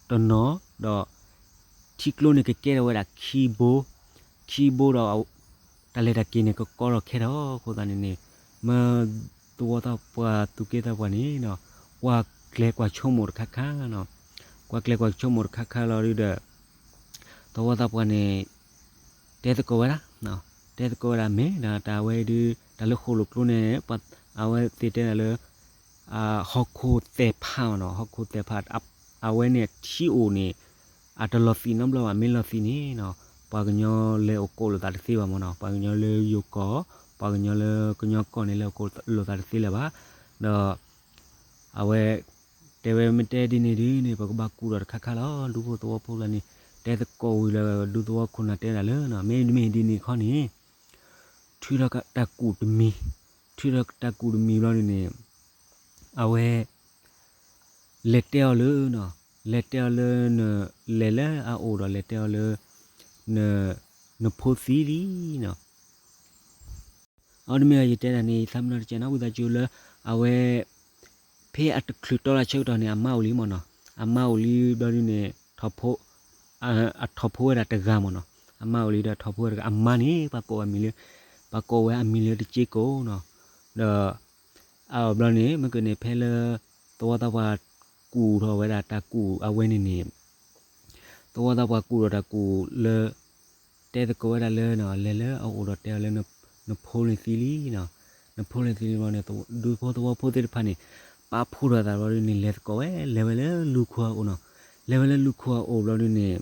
တနီၤ ဒီး ထံကျိန့ၣ်ကကဲထီၣ်ဝဲဒၣ်ခံဘိ, ခံဘိဒီး တၢ်လဲၤတၢ်က့ၤန့ၣ် ကကီထီၣ်ခဲထီၣ်အဃိသတးန့ၣ်န့ၣ် မ့ၢ်သဝီသးပှၢ်သူၣ်က့သးပှၢ်န့ၣ်နီၤ ကွၢ်ကျဲၤကွၢ်ဆိကမိၣ်တခါခါနီၤ, ကွၢ်ကျဲၤကွၢ်ဆိကမိၣ်တခါခါလီၤဒုးဒီး သဝီသးပှၢ်န့ၣ် တဲသကိးဝဲဒၣ် တဲသကိးဝဲဒၣ်မ့ၢ်ဒီး တၢ်ဝဲဒုး တၢ်လၢဃိၣ်လိာ်ကျိန့ၣ် အဝဲသ့ၣ်တဲဒၣ်လၢ ဟီၣ်ခိၣ်သဲးဖးနီၤ ဟီၣ်ခိၣ်သဲးဖး အဝဲန့ၣ်ထံအိၣ်န့ၣ် အတလီၤသံးနီတဘျီဘၣ် မ့ၢ်လီၤသံးန့ၣ်နီၤ ပှၤကညီလဲၤအိၣ်ကိးလိာ်သးတသ့ဘၣ်မ့ၢ်နီၤ ပှၤကညီလၢယိၤကီၢ် ပှၤကညီလၢကညီကီၢ်န့ၣ် လဲၤအိၣ်ကိးလိာ်သးတသ့လၢၤဘၣ် ဒီး အဝဲ တဲဝဲမ့ၢ်တဲဒ်န့ၣ်ဒ်န့ၣ် ပကဘၣ်ကူၣ်ဒီးတခါခါလီၤ ဒူဖိသဝီဖိလၢန့ၣ် တဲသကိးဝံၤလၢ ဒူသဝီခိၣ်နၢ်တဲဒၣ်လၢ မ့တမ့ၢ်ဒ်န့ၣ်ခီန့ၣ် ထုးထီၣ်တၢ်ကူၣ်တမံၤ ထုးထီၣ်တၢ်ကူၣ်တမံၤဘျီန့ၣ်န့ၣ် အဝဲ လဲၤတဲအီၤလၢ လဲၤတဲအီၤလၢ လဲၤလၢအအိၣ်ဒီးလဲၤတဲအီၤလၢ နဖိသံလံနီၤ အီၤတမ့ၢ်ယတဲဒၣ်န့ၣ် ယသးမနီတကဲနီၤ ဝံသးစူၤလၢ အဝဲ ဖဲအတချုးတီလၢဆၢကတီၢ်န့ၣ် အမါအိၣ်လံမ့ၢ်နီၤ အမါအိၣ်လံဘျီဒ်န့ၣ် အထီၣ်ဖိဝဲဒၣ်တဂၤမ့ၢ်နီၤ အမါအိၣ်လံဒီးထီၣ်ဖိဝဲတဂၤ အမါန့ၣ် ပှၤကိးဝဲမံၤလၢ ပှၤကိးဝဲအမံၤလၢတက့ကိၣ်နီၤ ဒီး အဘျီန့ၣ် မ့ၢ်ကန့ၣ်ဖဲလၢ သဝီသးပှၢ်ကူၣ်ထီၣ်ဝဲဒၣ်တၢ်ကူၣ်အဝဲန့ၣ်န့ၣ် သဝီသးပှၢ်ကူၣ်ထီၣ်တၢ်ကူၣ်လၢ တဲသကိးဝဲဒၣ်လၢ လဲၤလၢအအိၣ်ဒီးတဲအီၤလၢ နဖိန့ၣ်သံလံနီၤ နဖိန့ၣ်သံလံဘျီန့ၣ် ဒူဖိသဝီဖိသ့ၣ်တဖၣ်န့ၣ် ပာ်ဖှိၣ်ထီၣ်သးဘျီဒ်န့ၣ် လဲၤသကိးဝဲ လဲၤဝဲလၢလူၤခိၣ်အအိၣ်နီၤ လဲၤဝဲလၢလူၤခိၣ်အအိၣ်ဘျီဒ်န့ၣ်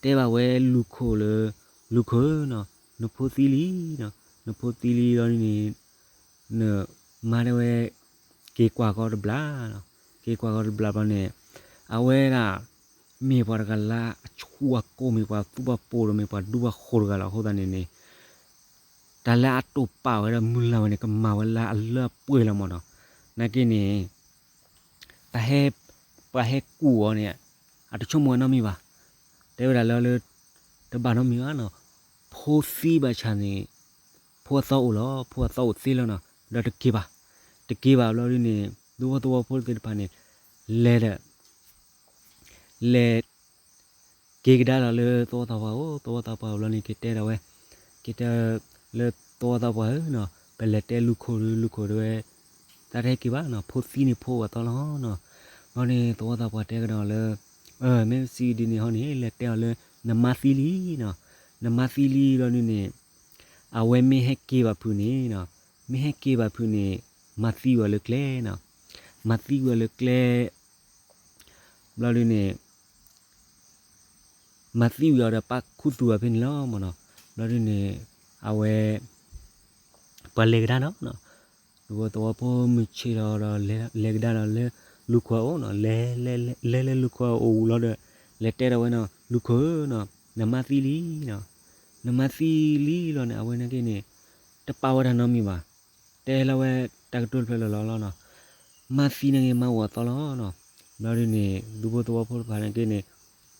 တဲဘၣ်ဝဲလူၤခိၣ်လၢ လူၤခိၣ်ဧၢနီၤ နဖိသံလံနီၤ, နဖိသံလံလီၤဒ်န့ၣ် နမါတဲဝဲ က့ၤကွၢ်ဃီတဘျီနီၤ, က့ၤကွၢ်ဃီတဘျီဘျီန့ၣ် အဝဲဒၣ် မ့ၢ်ပှၤတဂၤလၢအဆူၣ်အကိၢ် မ့ၢ်ပှၤသူၣ်ပှၤပိာ်ဒီး မ့ၢ်ပှၤဒူပှၤဃိၤတဂၤလီၤ. အဃိသတးန့ၣ်န့ၣ် တၢ်လၢအတိာ်ပာ်ဝဲဒၣ်မုၢ်လၢ်ဝဲန့ၣ် ကမၤဝဲလၢအလၢအပှဲၤလီၤမးနီၤ. နာ်က့န့ၣ် တၢ်ဟဲ ပှၤဟဲကူၣ်အီၤန့ၣ် အတဆိကမိၣ်ဝဲနီတမံၤဘၣ်. တဲဝဲဒၣ်လၢလၢ တဘၣ်နီတမံၤဘၣ်နီၤ, ဖိသံဘၣ်ဆၣ်န့ၣ် ဖိအသီအိၣ်လီၤ, ဖိအသီအိၣ်သ့လီၤနီၤ, ဒီးတက့ၤဘၣ်, တက့ၤဘၣ်ဘျီဒ်န့ၣ် ဒူဖိသဝီဖိသ့ၣ်တဖၣ်န့ၣ် လဲၤဒီး လဲၤ က့ၤကဒါလီၤလၢသဝီသးပှၢ်အိၣ်, သဝီသးပှၢ်အိၣ်ဘျီန့ၣ် က့ၤတဲဒီးဝဲ, က့ၤတဲလၢသဝီသးပှၢ်ဧၢနီၤ, ပလဲၤတဲလူၢ်ခိၣ်ဒုး လူၢ်ခိၣ်တဲဝဲ တၢ်တဟဲက့ၤဘၣ်နီၤ, ဖိသံန့ၣ်ဖိအိၣ်အသီလီၤနီၤ. ဘျီန့ၣ် သဝီသးပှၢ်တဲကဒီးလၢ မ့ၢ်စံးဒ်န့ၣ်ဟီန့ၣ် လဲၤတဲအီၤလၢ နမါသံလံနီၤ, နမါသံလံဘျီဒ်န့ၣ် အဝဲမ့ၢ်ဟဲက့ၤဘၣ်ဖုးန့ၣ်နီၤ, မ့ၢ်ဟဲက့ၤဘၣ်ဖုးန့ၣ် မၤသံဝဲလၢကျဲနီၤ, မၤသံဝဲလၢကျဲ ဘျီဒ်န့ၣ် မၤသံဝံၤအီၤဒီးပာ်ခူသူၣ်အီၤဖဲန့ၣ်လီၤမးနီၤ. ဘျီဒ်န့ၣ် အဝဲ ပှၤလဲၤကဒါနီၤ, ဒူဖိသဝီဖိမုၢ်ဆ့ၣ်ထီၣ်ဒီး လဲၤကဒါဒီးလၢလူၢ်ခိၣ်အအိၣ်နီၤ, လဲၤ လဲၤ လဲၤလၢလူၢ်ခိၣ်အအိၣ်လီၤဒီး လဲၤတဲဒီးဝဲနီၤ, လူၢ်ခိၣ်ဧၢနီၤ, နမါသံလံနီၤ, နမါသံလံလီၤန့ၣ် အဝဲနာ်က့န့ၣ် တပာ်ဝဲတၢ်နီတမံၤဘၣ်. တဲလီၤဝဲတၢ်ကတိၤတဖျၢၣ်လီၤလီၤလီၤနီၤ, မါသံနာ်က့ မါအိၣ်အသီလီၤနီၤ. ဘျီဒ်န့ၣ် ဒူဖိသဝီဖိတဖၣ်နာ်က့န့ၣ်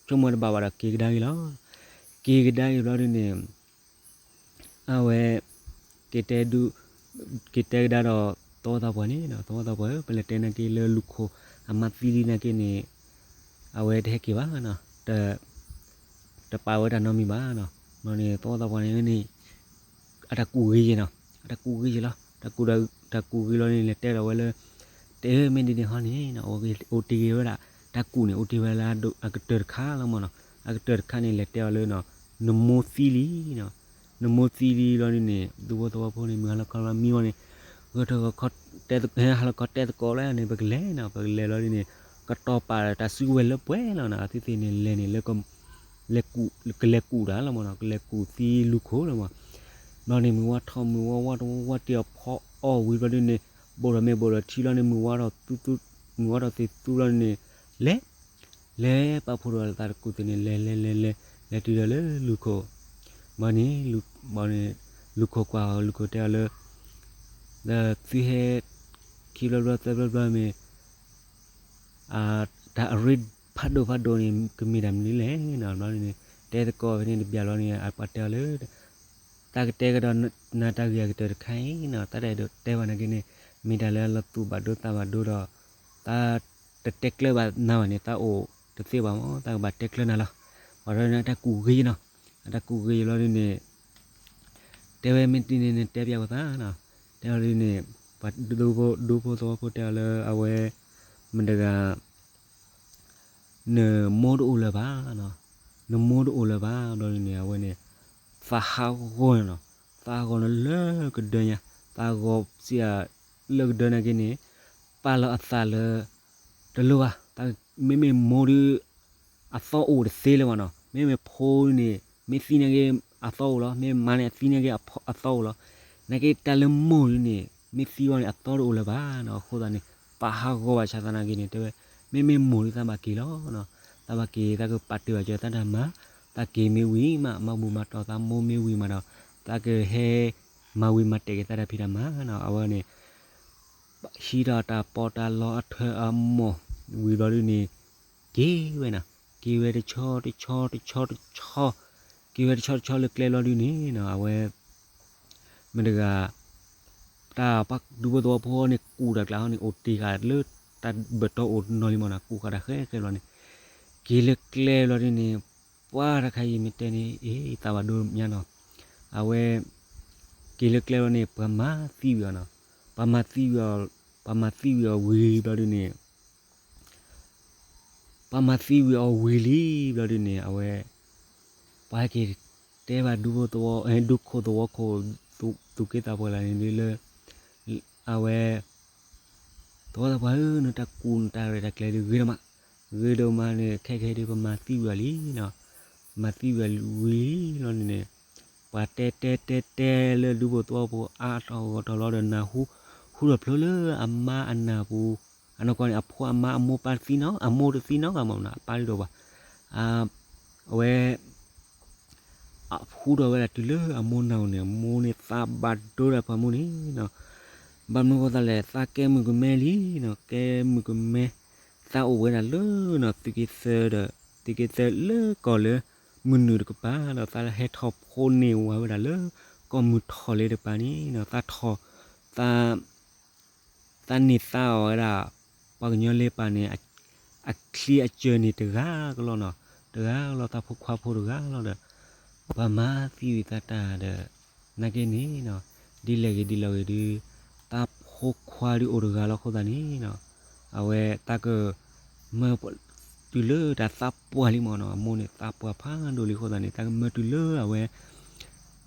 ဆိကမိၣ်တဘၣ်ဘၣ်ဒီးက့ၤကဒါက့ၤလီၤ. က့ၤကဒါက့ၤဘျီဒ်န့ၣ် အဝဲ က့ၤတဲဒုး က့ၤတဲကဒါဒီးသဝီသးပှၢ်န့ၣ်နီၤ, သဝီသးပှၢ်ဧၢ ပလဲၤတဲနာ်က့လၢလူၢ်ခိၣ်အမါသံလံနာ်က့န့ၣ် အဝဲတဟဲက့ၤဘၣ်နီၤ, တ တပာ်ဝဲတၢ်နီတမံၤဘၣ်နီၤ. ဘျီန့ၣ် သဝီသးပှၢ်န့ၣ်န့ၣ် အတၢ်ကူၣ်ဂ့ၤယဲနီၤ, အတၢ်ကူၣ်ဂ့ၤယဲလီၤ. တၢ်ကူၣ်ဒီး တၢ်ကူၣ်ဂ့ၤလီၤန့ၣ် လဲၤတဲဒီးဝဲလၢ တဲဧၢ မ့ၢ်ဒ်န့ၣ်ဟီန့ၣ်နီၤ, အိၣ်တ့ၢ်ဂ့ၤဝဲဒၣ် တၢ်ကူၣ်န့ၣ် အိၣ်တ့ၢ်ဝဲလၢအကတၢၢ်တခါလီၤမးနီၤ. အကတၢၢ်တခါန့ၣ် လဲၤတဲအီၤလၢနီၤ နမိၢ်သံလံနီၤ, နမိၢ်သံလံလီၤဒ်န့ၣ် ဒူဖိသဝီဖိန့ၣ် မုၢ်ဟါလီၤခီလီၤမံဝဲန့ၣ် ဂဲၤထီၣ်ဂီၤခီ ဟဲဟါလီၤခီတဲသကိးလၢန့ၣ် ပကလဲၤနီၤ, ပကလဲၤလီၤဒ်န့ၣ် ကတီၤပာ်တၢ်စုကဝဲၤလၢပှဲၤလီၤနီၤ, အဝဲသ့ၣ်န့ၣ်လဲၤန့ၣ်လၢ ကလဲၤကူၣ်တၢ်လီၤမးနီၤ, ကလဲၤကူၣ်သံလူၢ်ခိၣ်လီၤမး. ဘျီန့ၣ် မုၢ်ဝါထီၣ် မုၢ်ဝါဝါတဝါဝါတ့ၢ်အီၤဖီအီၣ်ဝံၤဘျီဒ်န့ၣ် ဘိၣ်ဒီးမ့ၢ်ဘိၣ်ဒီးထံလီၤန့ၣ် မုၢ်ဝါထီၣ်သူသူ မုၢ်ဝါထီၣ်သ့ၣ်သူလီၤန့ၣ် လဲၤ လဲၤပာ်ဖှိၣ်ဒီးသးတကူၣ်သ့ၣ်န့ၣ် လဲၤလဲၤလဲၤလဲၤ လဲၤတုၤဒီးလၢလူၢ်ခိၣ်, ဘၣ်န့ၣ် ဘၣ်န့ၣ် လူၢ်ခိၣ်ကွၢ်အီၤ လူၢ်ခိၣ်တဲအီၤလၢ ဒီးသုဟဲ ခံဘျီဘျီသၢဘျီဘျီမ့ၢ် တၢ်အရ့ဖးဒိၣ်ဖးဒိၣ်န့ၣ် ကမ့ၢ်တၢ်မနုၤလဲၣ်နီၤ, ဘျီန့ၣ် တဲသကိးဖဲန့ၣ်တဘျီဘျီန့ၣ် အပှၤတဲအီၤလၢ တၢ်ကတဲကဒီးနၤတၢ်ဂ့ၢ်အကတၢၢ်တခါအံၤနီၤ, တၢ်တအဲၣ်ဒိးတဲဘၣ်နာ်က့န့ၣ် မ့ၢ်တၢ်လၢအလီၤသူၣ်ဘၣ်ဒိသးဘၣ်ဒိဒီး တၢ်တတဲကျၢၤဘၣ်နၤဘၣ်န့ၣ် တၢ်အိၣ်တသ့ဘၣ်မး တၢ်ကဘၣ်တဲကျၢၤနၤလီၤ. ပှၤဒီးန့ၣ် အတၢ်ကူၣ်ဂ့ၤနီၤ, အတၢ်ကူၣ်ဂ့ၤလီၤဒ်န့ၣ် တဲဝဲမ့ၢ်တံၢ်န့ၣ် နတဲပျးပသးနီၤ, တဲလီၤဒ်န့ၣ် ပှၤဒူဖိသဝီဖိတဲအီၤလၢအဝဲ မတၤတဂၤ နမိၢ်တအိၣ်လၢၤဘၣ်နီၤ, နမိၢ်တအိၣ်လၢၤဘၣ် ဘျီဒ်န့ၣ် အဝဲန့ၣ် သးဟးဂီၤနီၤ, သးဟးဂီၤနီၤလၢကဒၢညါ, သးဟးဂီၤစံးလၢကဒၢနာ်က့န့ၣ် ပာ်လီၤအသးလၢ တလိၣ်ဘၣ်, မ့မ့ၢ်မိၢ်ဒုး အသီအိၣ်တသ့လၢၤဘၣ်နီၤ, မ့မ့ၢ်ဖိန့ၣ် မ့ၢ်သံနာ်က့ အသီအိၣ်လီၤ, မ့ၢ်မါန့ၣ် အသံနာ်က့ အသီအိၣ်လီၤ, နာ်က့တၢ်လၢမိၢ်ဒုးန့ၣ် မ့ၢ်သံဘၣ်န့ၣ် အသီတအိၣ်လၢၤဘၣ်နီၤ, အဃိသတးန့ၣ် ပာ်ဟးဂီၤဘၣ်ဆၣ်သနာ်က့န့ၣ် တဲဝဲ မ့မ့ၢ်မိၢ်ဒုးသးဘၣ်က့ၤလီၤနီၤ, သးဘၣ်က့ၤ သးကပာ်တ့ၢ်ဘၣ်ကၢသးတၢ်မၤ, သးက့ၤမ့ၢ်ဝံၤမး မၤဘူၣ်မၤတီၢ်သးမိၢ်မ့ၢ်ဝံၤမးဒီး သးကဟဲ မၤဝံၤမၤတဲာ်က့ၤသးတၢ်ဖံးတၢ်မၤနီၤ, အဝဲန့ၣ် ဟံးထီၣ်တၢ်ပီးတၢ်လီအထၢအမိၢ်ဝံၤဘျီဒုးန့ၣ် က့ၤဝဲနီၤ, က့ၤဝဲတဆီတဆီတဆီတဆီ, က့ၤဝဲတဆီတဆီလၢကျဲဘျီဒုးန့ၣ်နီၤ အဝဲ မတၤတဂၤ တၢ်ပှၤဒူဖိသဝီဖိန့ၣ် ကူၣ်တၢ်ကျးဟီန့ၣ် အိၣ်တ့ၢ်ဃာ်လၢတၢ်ဘၢၣ်တီအိၣ်နီၤလံမးနီၤ, ကူၣ်ဃာ်တၢ်ဃဲဃဲဘျီန့ၣ် က့ၤလၢကျဲဘျီဒုးန့ၣ် ပှၤတခါအံၤမ့ၢ်တဲန့ၣ် အ့ သးဘၣ်ဒိညါနီၤ, အဝဲ က့ၤလၢကျဲဘျီန့ၣ် ပှၤမၤသံဝံၤအီၤနီၤ, ပှၤမၤသံဝံၤအီၤ, ပှၤမၤသံဝံၤအီၤဝံၤဘျီဒုးန့ၣ် ပှၤမၤသံဝံၤအီၤဝံၤလံဘျီဒုးန့ၣ် အဝဲ ပှၤဟဲက့ၤတဲဘၣ်ဒူဖိသဝီ, ဒူခိၣ်သဝီခိၣ် သူၣ်က့သးပှၢ်လၢန့ၣ်ဒ်လၢ အဝဲ သဝီသးပှၢ်ဧၢ နတၢ်ကူၣ်နတၢ်ရဲၣ်တၢ်ကျဲၤဒုးဂ့ၤဒိၣ်မး, ဂ့ၤဒိၣ်မးန့ၣ် ခဲကဟဲဒုးပမၤသံဝံၤအီၤလံနီၤ, မၤသံဝံၤအီၤဝံၤလံလီၤန့ၣ်န့ၣ် ပှၤတဲတဲတဲတဲလၢဒူဖိသဝီဖိအါထီၣ်ဂီၢ်ထီၣ်လီၤဒီးနၢ်ဟူ, ဟူထီၣ်ဖျိလၢအမါအနၢ်ပူၤ, အနီၢ်ကီၢ်န့ၣ် အဖိအမါအမိၢ်ပၢ်တသံနီတဂၤ, အမိၢ်တသံနီတဂၤမးနီၤ, အပၢ်ဒ်ဒီးပှၤ, အဝဲ ဟူထီၣ်ဝဲဒၣ်တုၤလၢအမိၢ်နၢ်ပူၤန့ၣ်, အမိၢ်န့ၣ်သးဘၣ်ဒိဒၣ်ပှၤမိၢ်န့ၣ်နီၤ, ဘၣ်မနုၤဃိသးလဲၣ်, သးကဲမုၣ်ကမဲလံနီၤ, ကဲမုၣ်ကမဲ, သးအိၣ်ဝဲဒၣ်လၢနီၤ သုးက့သၢဒီး, သုးက့သၢလၢကီၢ်လၢမုၢ်နုာ်တကပၤဒီး သးဟဲထီၣ်ဖိန့ၢ်ဝဲဒၣ်လၢ ကီၢ်မုၢ်ထီၣ်လ့တကပၤန့ၣ်နီၤ, သးထီၣ်, သး သးန့ၢ်သါအီၤဝဲဒၣ် ပှၤကညီလ့ပၤန့ၣ် အချံအစၢၤန့ၣ်တဂၤကလီနီၤ, တဂၤကလီ သးဖိခွါဖိတဂၤလီၤဒီး, ပှၤမၤသံဝံၤသးတၢ်ဒီး, နာ်က့န့ၣ်နီၤ, ဒ်လဲၣ်ဂ့ၤဒ်လဲၣ်ဂ့ၤဒုး, သးဖိခွါဒုးအိၣ်တဂၤလီၤအဃိသတးန့ၣ်နီၤ, အဝဲသးက မၢ တုၤလၢတၢ်သးပှၢ်လံမးနီၤ, အမိၢ်န့ၣ်သးပှၢ်ဖးဒိၣ်လံအဃိသတးန့ၣ် သးကမၢတုၤလၢအဝဲ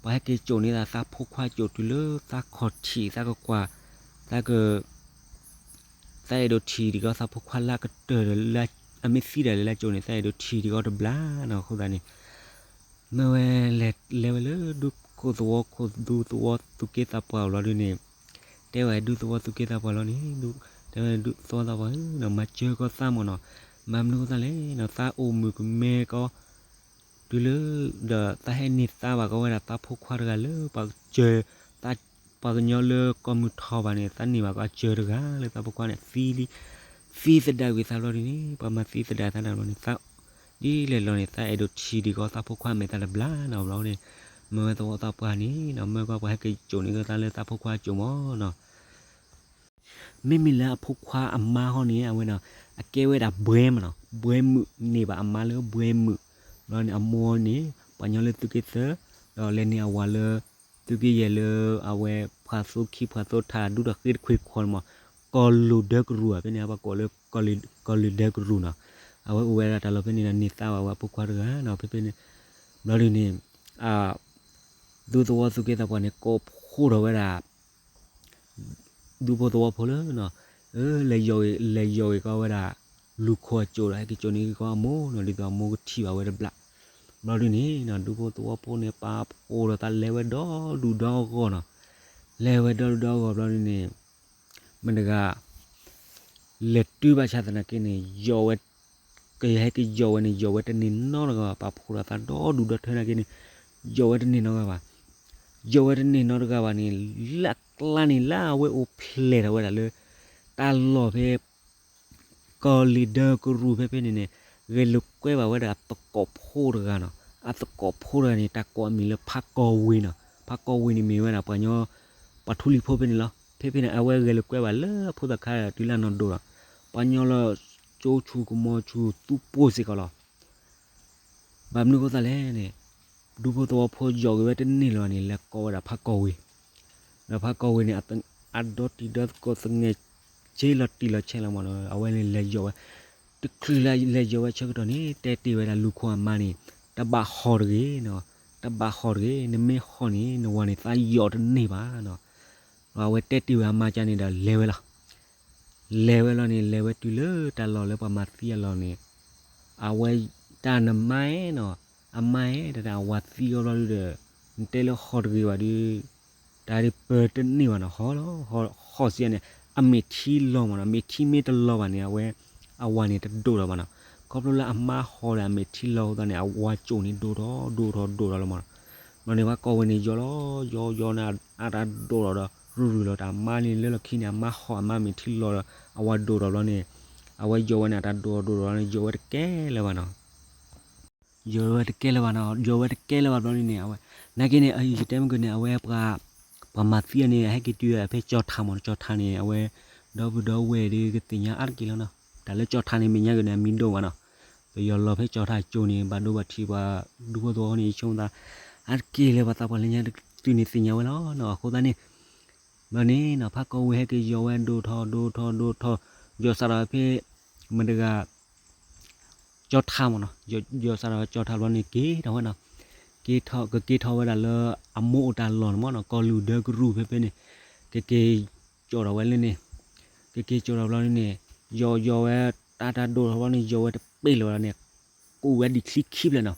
ပှၤဟဲက့ၤစိာ်န့ၢ်သးသးဖိခွါစိာ်တုၤလၢသးခီၣ်ထံးသးကကွၢ်, သးက သးအဲၣ်ဒိးထံၣ်ဒံးကီးသးဖိခွါလၢအကတၢၢ်ဒီး အမ့ၢ်သံဒၣ်လဲာ်လၢအစိာ်န့ၣ် သးအဲၣ်ဒိးထံၣ်ဒံးကီးတဘျီနီၤ, အဃိသတးန့ၣ် မၢဝဲလဲၤဝဲလၢဒူခိၣ်သဝီခိၣ် ဒူသဝီသူၣ်က့သးပှၢ်အအိၣ်လီၤဒုန့ၣ်, တဲဝဲဒူသဝီသူၣ်က့သးပှၢ်လီၤန့ၣ်, တဲဝဲဒူသဝီသးပှၢ်ဧၢနီၤ, မၤစၢၤကီးသးမးနီၤ, မၤမနုၤဃိသးလဲၣ်နီၤ, သးအိၣ်မုၣ်ကမဲကီး တုၤလၢ ဒီးသးဟဲန့ၢ်သါဘၣ်ကီးဝဲဒၣ်သးဖိခွါတဂၤလၢပှၤစၢၤ, သးပှၤကညီလၢကီၢ်မုၢ်ထီၣ်ဘၣ်န့ၣ် သးန့ၢ်ဘၣ်ကီးအစၢၤတဂၤလၢသးဖိခွါန့ၣ် သံလံ, သံသဒၣ်ကွံာ်သးဘျီဒုန့ၣ် ပှၤမၤသံသဒၣ်သးဒၣ်ဘျီန့ၣ် သး ဒ်လဲၣ်လီၤန့ၣ် သးအဲၣ်ဒိးထံၣ်ဒံးကီးသးဖိခွါမဲာ်သးတဘျီနီၤ, ဘျီန့ၣ် မၢဝဲသဝီသးပှၢ်န့ၣ်နီၤ, မၢကီးပှၤဟဲက့ၤစိာ်န့ၢ်ကီးသးလၢသးဖိခွါစိာ်မးနီၤ မ့မ့ၢ်လၢအဖိခွါအမါဟီန့ၣ် အဝဲဒၣ် အကဲဝဲဒၣ်ဘွဲမးနီၤ, ဘွဲမုၣ်န့ၢ်ဘၣ်အမါလၢဘွဲမုၣ်, ဘျီန့ၣ် အမိၢ်န့ၣ် ပှၤညီလၢသုးက့သၢ, ဒီးလဲၤန့ၢ်အဝၤလၢ သုးက့ယဲၢ်လၢ အဝဲဖှၤသိခံဖှၤသိထးဒူဒီးဃ့တခွ့ခွီန့ၣ်မး, ကီၢ်လူၢ်ဒၢကရူၢ်ဧါ, ဖဲန့ၣ် ပှၤကိးလၢ ကီၢ်လူၢ်ဒၢကရူၢ်နီၤ, အဝဲအိၣ်ဝဲဒၣ်တၢ်လီၢ်ဖဲန့ၣ်ဒီး န့ၢ်သါဘၣ်ဝဲအဖိခွါတဂၤနီၤ, ဖဲဖဲန့ၣ် ဘျီဒုန့ၣ် ဒူသဝီသူၣ်က့သးပှၢ်န့ၣ် ကိးဖှိၣ်ထီၣ်ဝဲဒၣ် ဒူဖိသဝီဖိလၢ လဲၤယီၤဂ့ၤ လဲၤယီၤဂ့ၤကီးဝဲဒၣ် လူၤခိၣ်အစိာ်ဒီး ဟဲက့ၤစိာ်န့ၢ်ကီးအမိၢ်နီၤ, ဒ်သိးအမိၢ်ကထံၣ်ဘၣ်ဝဲတဘျီ, ဘျီဒုန့ၣ် ဒူဖိသဝီဖိန့ၣ် ပာ်ဖှိၣ်ဒီးသးလဲၤဝဲဒီဒူၣ်ဒီဂီၢ်နီၤ, လဲၤဝဲဒီဒူၣ်ဒီဂီၢ်ဘျီဒုန့ၣ် မတၤတဂၤ လဲၤတုၤဘၣ်ဆၣ်သနာ်က့န့ၣ် ယီၤဝဲ ကဟဲက့ၤယီၤဝဲန့ၣ် ယီၤဝဲတန့ၢ်နီတဂၤဘၣ်, ပာ်ဖှိၣ်ဒီးသးဒီဒူၣ်ဒီထၢနာ်က့န့ၣ် ယီၤဝဲတန့ၢ်နီတဂၤဘၣ်, ယီၤဝဲတန့ၢ်နီတဂၤဘၣ်န့ၣ် လၢအကျါန့ၣ် လၢအဝဲအိၣ်ဖျဲၣ်ထီၣ်ဝဲဒၣ်လၢ တၢ်လီၢ်ဖဲ ကီၢ်လံၤဒၢကရူၢ်ဖဲဖဲန့ၣ်န့ၣ် ဂဲၤလိာ်ကွဲဘၣ်ဝဲဒၣ်အသကိးဖိတဂၤနီၤ, အသကိးဖိတဂၤန့ၣ် တၢ်ကိးအမံၤလၢဖးကီၢ်ဝ့ၤနီၤ, ဖးကီၢ်ဝ့ၤန့ၣ်မ့ၢ်ဝဲဒၣ်ပှၤကညီ ပှၤထူလံၤဖိဖဲန့ၣ်လီၤ, ဖဲဖဲန့ၣ် အဝဲဂဲၤလိာ်ကွဲဘၣ်လၢအဖိသၣ်ခါတုၤလၢအနီၢ်ဒိၣ်ဒီး ပှၤကညီလၢကၠိဆူၣ်ကမီၤဆူၣ်သူပိၢ်စ့ၢ်ကီးလီၤ. ဘၣ်မနုၤအဃိသတးလဲၣ်န့ၣ် ဒူဖိသဝီဖိယီၤက့ၤဝဲတန့ၢ်လၢၤဘၣ်န့ၣ် လဲၤကိးဝဲဒၣ်ဖးကီၢ်ဝ့ၤ, ဒီးဖးကီၢ်ဝ့ၤန့ၣ် အဒီတံၤဒီသကိးသငဲးဆ့လီၤတံၢ်လီၤဆဲးလီၤမးနီၤ, အဝဲန့ၣ်လဲၤယီၤဝဲ, တချုးလၢလဲၤယီၤဝဲဆၢကတီၢ်န့ၣ် တဲတ့ၢ်ဝဲဒၣ်လူၤခိၣ်အမါန့ၣ် တဘၣ်ဟီၣ်တဂ့ၤ, တဘၣ်ဟီၣ်တဂ့ၤ, နမ့ၢ်ဟီၣ်န့ၣ် နဝၤန့ၣ်သးယီၤတန့ၢ်ဘၣ်နီၤ. ဒီးအဝဲတဲတ့ၢ်ဝဲအမါကန့ၣ်ဒီးလဲၤဝဲလီၤ. လဲၤဝဲလီၤန့ၣ် လဲၤဝဲတုၤလၢတၢ်လီၢ်လၢပှၤမၤသံအလီၢ်န့ၣ် အဝဲတၢ်နမါဧၢနီၤ, အမါဧၢ တၢ်တၢ်အဝၤသံအီၤဘျီဒုဒီး နတဲလၢဟီၣ်တဂ့ၤဘၣ်ဒု တၢ်ဒုပၢတန့ၢ်ဘၣ်နီၤ, ဟီၣ်လီၤ, ဟီၣ်စံးန့ၣ် အမဲာ်ထံလီၤမးနီၤ, မဲာ်ထံမ့ၢ်တလီၤဘၣ်န့ၣ် အဝဲ အဝၤန့ၣ်တဒိၣ်ထီၣ်ဘၣ်နီၤ. ခီဖျိလၢအမါဟီၣ်ဒီးအမဲာ်ထံလီၤအဃိသတးန့ၣ် အဝၤစိာ်န့ၣ်ဒိၣ်ထီၣ်ဒိၣ်ထီၣ်ဒိၣ်ထီၣ်လီၤမးနီၤ. ဘျီန့ၣ် ဖးကီၢ်ဝ့ၤန့ၣ်ယီၤလီၤ, ယီၤယီၤန့ၣ် အတၢ်ဒိၣ်ထီၣ်ဒီး ရုၢ်ရုၢ်လီၤတၢ်မါန့ၣ် လၢလီၢ်ခံန့ၣ် အမါဟီၣ်အမါမဲာ်ထံလီၤဒီး အဝၤဒိၣ်ထီၣ်ဘျီန့ၣ် အဝဲယီၤဝဲန့ၣ် အတၢ်ဒိၣ်ထီၣ်ဒိၣ်ထီၣ်န့ၣ် ယီၤဝဲတကဲလၢၤဘၣ်နီၤ. ယီၤဝဲတကဲလၢၤဘၣ်နီၤ, ယီၤဝဲတကဲလၢၤဘၣ်ဘျီန့ၣ်န့ၣ် အဝဲ နာ်က့န့ၣ် ယတဲမ့ၢ်ကန့ၣ် အဝဲပှၤ ပှၤမၤသံအီၤန့ၣ် အဟဲက့ၤတုၤဖဲကၠီၤထးမးနီၤ, ကၠီၤထးန့ၣ် အဝဲ ဒီပုၢ်ဒီဝဲၢ်ဒုးကသ့ၣ်ညါအါတက့ၢ်လီၤနီၤ. တၢ်လၢကၠီၤထးန့ၣ် မဲာ်ညါက့ၤန့ၣ် အမံၤဒိၣ်မးနီၤ. ပယီၤလီၤဖဲကၠီၤထးကၠိန့ၣ် ဘၣ်ဒိဘၣ်ထံးပှၤ ဒူဖိသဝီန့ၣ် ယဆိကမိၣ်သး အါတက့ၢ်လၢပှၤသးပှၢ်လၢညါတက့ၢ်န့ၣ် သ့ၣ်ညါဝဲလီၤနီၤ. အဃိသတးန့ၣ် ဘျီန့ၣ်နီၤ ဖးကီၢ်ဝ့ၤဟဲက့ၤယီၤဝဲဒိၣ်ထီၣ်ဒိၣ်ထီၣ်ဒိၣ်ထီၣ် ယီၤစးထီၣ်ဖဲ မတၤတဂၤ ကၠီၤထးမးနီၤ, ယီၤစးထီၣ်ကၠီၤထးဘျီန့ၣ် က့ၤထီၣ်ဝဲနီၤ, က့ၤထီၣ် ကက့ၤထီၣ်ဝဲဒၣ်လၢအမိၢ်အိၣ်တၢ်လီၢ်န့ၣ်မးနီၤ, ကီၢ်လူၢ်ဒၢကရူၢ်ဖဲဖဲန့ၣ်, ကက့ၤကၠီၤထီၣ်ဝဲလၢန့ၣ်, ကက့ၤကၠီၤထီၣ်ဘျီန့ၣ် ယီၤယီၤဝဲ တၢ်တၢ်ဒိၣ်ထီၣ်ဘျီန့ၣ် ယီၤဝဲတပ့ၢ်လၢၤဘၣ်န့ၣ် ကူးဝဲဒံးချံခံဖျၢၣ်နီၤ,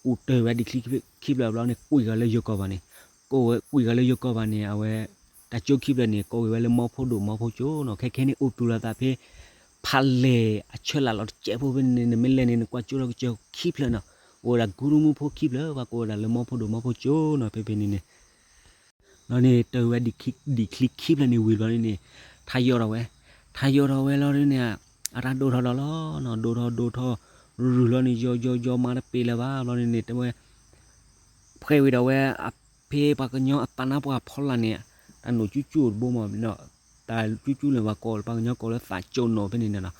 အိၣ်တ့ၢ်ဝဲဒံးခံဖျၢၣ်ဘျီန့ၣ် ကွံာ်ဃီၤလၢယိၤကီၢ်ဘၣ်န့ၣ်, ကိးဝဲကွံာ်ဃီၤလၢယိၤကီၢ်ဘၣ်န့ၣ် အဝဲ တၢ်ကၠိခံဖျၢၣ်န့ၣ် ကိးက့ၤဝဲလၢမီဖိဒိၣ်မီဖိကၠိနီၤ. ခဲခဲန့ၣ်အိၣ်သူၣ်လီၤသးဖဲ ဖးလဲၢ်အဆၢလာ်လီၤတစဲးဖိဖဲန့ၣ်န့ၣ် နမ့ၢ်လဲၤန့ၣ် နကွၢ်ကၠိထီၣ်ကစၢၢ်ခံဖျၢၣ်နီၤ, အိၣ်ဝဲဒၣ်ကူမူဖိခံဖျၢၣ် ပှၤကိးဝဲဒၣ်လၢမီဖိဒိၣ်မီဖိကၠိနီၤ ဖဲဖဲန့ၣ်န့ၣ် ဘျီန့ၣ် တ့ၢ်ဝဲဒံးချံခံဖျၢၣ်န့ၣ်ဝံၤဘျီန့ၣ်န့ၣ် ထါယီၢ်ထီၣ်ဝဲ, ထါယီၢ်ထီၣ်ဝဲလီၤဒ်န့ၣ် အတၢ်ဒိၣ်ထီၣ်ဒီးလီၤနီၤ, ဒိၣ်ထီၣ်ဒိၣ်ထီၣ် ရုၢ်ရုၢ်လီၤန့ၣ်ယီၤယီၤယီၤမးတပ့ၤလၢၤဘၣ်ဘျီန့ၣ်န့ၣ် တဲဝဲ ဖှဲးဝံၤဒီးဝဲ အဖဲပှၤကညီအသးနါပှၢ်ဖီလာ်န့ၣ် တၢ်နိၣ်ကၠူကၠူအိၣ်တဘိမး, တၢ်ကၠူကၠူန့ၣ် ပှၤကိး ပှၤကညီကိးလၢသးကၠိနိၣ်ဖဲန့ၣ်န့ၣ်နီၤ,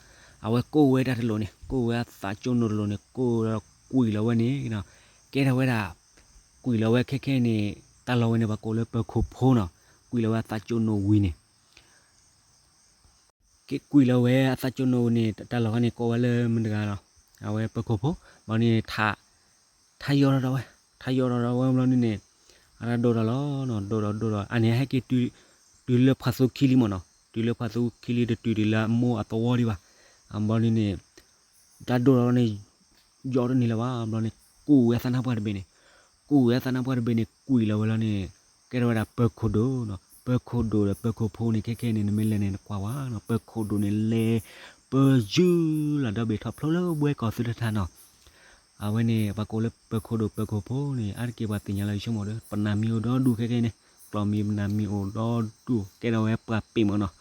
အဝဲကိးဝဲဒၣ်တလိၣ်န့ၣ် ကိးဝဲအသးကၠိနိၣ်တလိၣ်န့ၣ် ကိးဒီးကွံာ်လီၤဝဲန့ၣ်နီၤ, ကဲထီၣ်ဝဲဒၣ် ကွံာ်လီၤဝဲခဲခဲန့ၣ် တၢ်လီၢ်ဝဲန့ၣ် ပှၤကိးလၢပၢၤခိၣ်ဖိနီၤ, ကွံာ်လီၤဝဲအသးကၠိနိၣ်ဝံၤန့ၣ် က့ၤကွံာ်လီၤဝဲအသးကၠိနိၣ်န့ၣ် တၢ်လီၢ်ခါန့ၣ် ကိးဝဲလၢမတၤတဂၤလီၤ, အဝဲပၢၤခိၣ်ဖိ, ဘျီန့ၣ် ထါယီၢ်ထီၣ်ဒီးဝဲ, ထါယီၢ်ထီၣ်ဒီးဝဲဘျီန့ၣ်န့ၣ် အတၢ်ဒိၣ်ထီၣ်လီၤနီၤ, ဒိၣ်ထီၣ်ဒိၣ်ထီၣ် အန့ၣ်ဟဲက့ၤ တုၤလၢဖှၤသူခံလံမ့ၢ်နီၤ, တုၤလၢဖှၤသူခံလံ တတုၤဒံးလၢအမိၢ်အသဝီဒံးဘၣ်, ဘျီန့ၣ်န့ၣ် တၢ်ဒိၣ်ထီၣ်လီၤန့ၣ် ယီၤတန့ၢ်လၢၤဘၣ်, ဘျီန့ၣ် ကူးဝဲအသးနါပှၢ်တဘ့ၣ်န့ၣ်, ကူးဝဲအသးနါပှၢ်တဘ့ၣ်န့ၣ် ကွံာ်လီၤဝဲလီၤန့ၣ် ကဲထီၣ်ဝဲဒၣ်ပၢၤခိၣ်ဒိၣ်နီၤ, ပၢၤခိၣ်ဒိၣ်ဒီးပၢၤခိၣ်ဖိန့ၣ် ခဲခဲန့ၣ် နမ့ၢ်လဲၤန့ၣ် နကွၢ်ဝဲနီၤ, ပၢၤခိၣ်ဒိၣ်န့ၣ် လဲၤပၢယုၢ်လီၤဒီဘ့ၣ်ထီၣ်ဖျိလၢဝဲကီၢ်သုတထါနီၤ, အဝဲန့ၣ် ပှၤကိးလၢပၢၤခိၣ်ဒိၣ်ပၢၤခိၣ်ဖိန့ၣ် အါတက့ၢ်ပှၤသ့ၣ်ညါလီၤ ယဆိကမိၣ်ဒီး ပနၢ်မံၤအိၣ်ဒီဒူၣ်ခဲခဲန့ၣ်, ကျီၢ်မံၤပနၢ်မံၤအိၣ်ဒီဒူၣ် ကဲထီၣ်ဝဲပှၤပ့ၢ်မ့ၢ်နီၤ,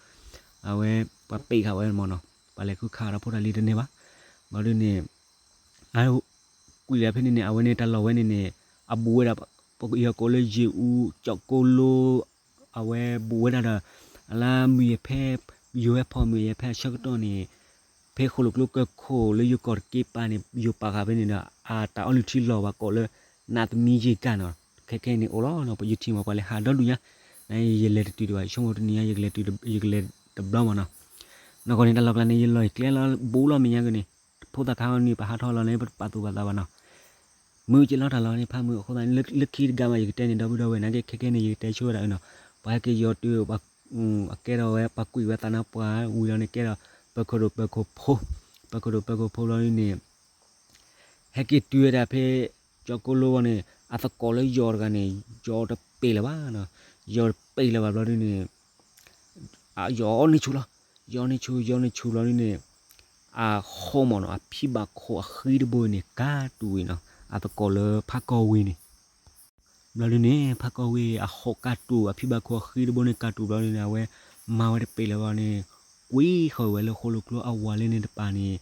အဝဲပှၤပ့ၢ်ဃာ်ဝဲမ့ၢ်နီၤ, ပှၤလဲၤဃုခးဒီးဖိတၢ်လံၤတန့ၢ်ဘၣ်, ဘျီဒ်န့ၣ် အ ကွံာ်လၢဖဲန့ၣ်န့ၣ် အဝဲန့ၣ်တၢ်လီၢ်ဝဲန့ၣ်န့ၣ် အဘူးဝဲဒၣ် ပယီၤကိးလၢယ့ၣ်အူ ကၠီၣ်ကိလိ အဝဲဘူးဝဲဒၣ်ဒီး အလၢမုၢ်ယဲၢ်ဖဲ ယိၤဝဲဖီမုၢ်ယဲၢ်ဖဲအဆၢကတီၢ်န့ၣ် ဖဲဃိၣ်လိာ်ကျိကၢၢ်ခိၣ်လၢယိၤကီၢ်တက့ၢ်ပၢ်န့ၣ် ယိၤပာ်ဃာ်ဖဲန့ၣ်ဒီး အတၢ်အီလုၢ်ထံလီၢ်ဘၣ်ကိးလၢ နးသမံယ့ၢ်ကၢ်နီၤ, ခဲခဲန့ၣ်အိၣ်လီၤနီၤ, ပယုၢ်ထံမး ပှၤလဲၤဟးဒီဒူၣ်ညါ, နယလဲၤတတုၤဒံးဘၣ် ယဆိကမိၣ်တနံၤညါ ယကလဲၤတတုၤ ယကလဲၤတဘျီမးနီၤ, နီၢ်ကီၢ်န့ၣ် တၢ်လီၢ်ကျါန့ၣ် ယလီၢ်ယကျဲလီၤ ဘူးလီၤမဲာ်ညါက့ၤန့ၣ်, ဖိသၣ်ခါအီၤန့ၣ် ပဟးထီၣ်လီၤန့ၣ် ပပာ်သူၣ်ပာ်သးဘၣ်နီၤ, မုာ်က့ၤလီၤတၢ်လီၢ်န့ၣ် ဖးမုာ်အဃိသတးန့ၣ် လၢခံတဂၤမး ယကတဲန့ၣ် ဒီပုၢ်ဒီဝဲၢ် နာ်က့ ခဲခဲန့ၣ် ယကတဲဆိဝဲဒၣ်နီၤ, ပှၤဟဲက့ၤယီၤတုၤ အကဲထီၣ်ဝဲ ပှၤကွံာ်ဝဲသးနါပှၢ်ဝံၤလီၤန့ၣ် ကဲထီၣ် ပၢၤခိၣ်ဒိၣ်ပၢၤခိၣ်ဖိ, ပၢၤခိၣ်ဒိၣ်ပၢၤခိၣ်ဖိလီၤန့ၣ် ဟဲက့ၤတုၤဝဲဒၣ်ဖဲ ကၠီၣ်ကိလိဝဲန့ၣ် အသကိးလၢယီၤတဂၤန့ၣ် ယီၤတပ့ၢ်လၢၤဘၣ်, ယီၤတပ့ၢ်လၢၤဘၣ်ဘျီဒ်န့ၣ် ယီၤန့ၢ်ဆူၣ်လီၤ, ယီၤန့ၢ်ဆူၣ် ယီၤန့ၢ်ဆူၣ်ဘျီဒ်န့ၣ် အဃိမ့ၢ်နီၤ အဖံဘၣ်ခိၣ်အဃံတဘိန့ၣ် ကးတူာ်ဝံၤနီၤ အသကိးလၢဖးကီၢ်ဝ့ၢ်န့ၣ် ဘျီဒ်န့ၣ် ဖးကီၢ်ဝ့ၢ် အဃိကးတူာ် အဖံဘၣ်ခိၣ်အဃံတဘိန့ၣ် ကးတူာ်ဘျီဒ်န့ၣ် အဝဲမၤဝဲတပ့ၢ်လၢၤဘၣ်န့ၣ် ကွံာ်ဃီၤဝဲလၢဃိၣ်လိာ်ကျိအဝၤလၢန့ၣ်တပၤန့ၣ်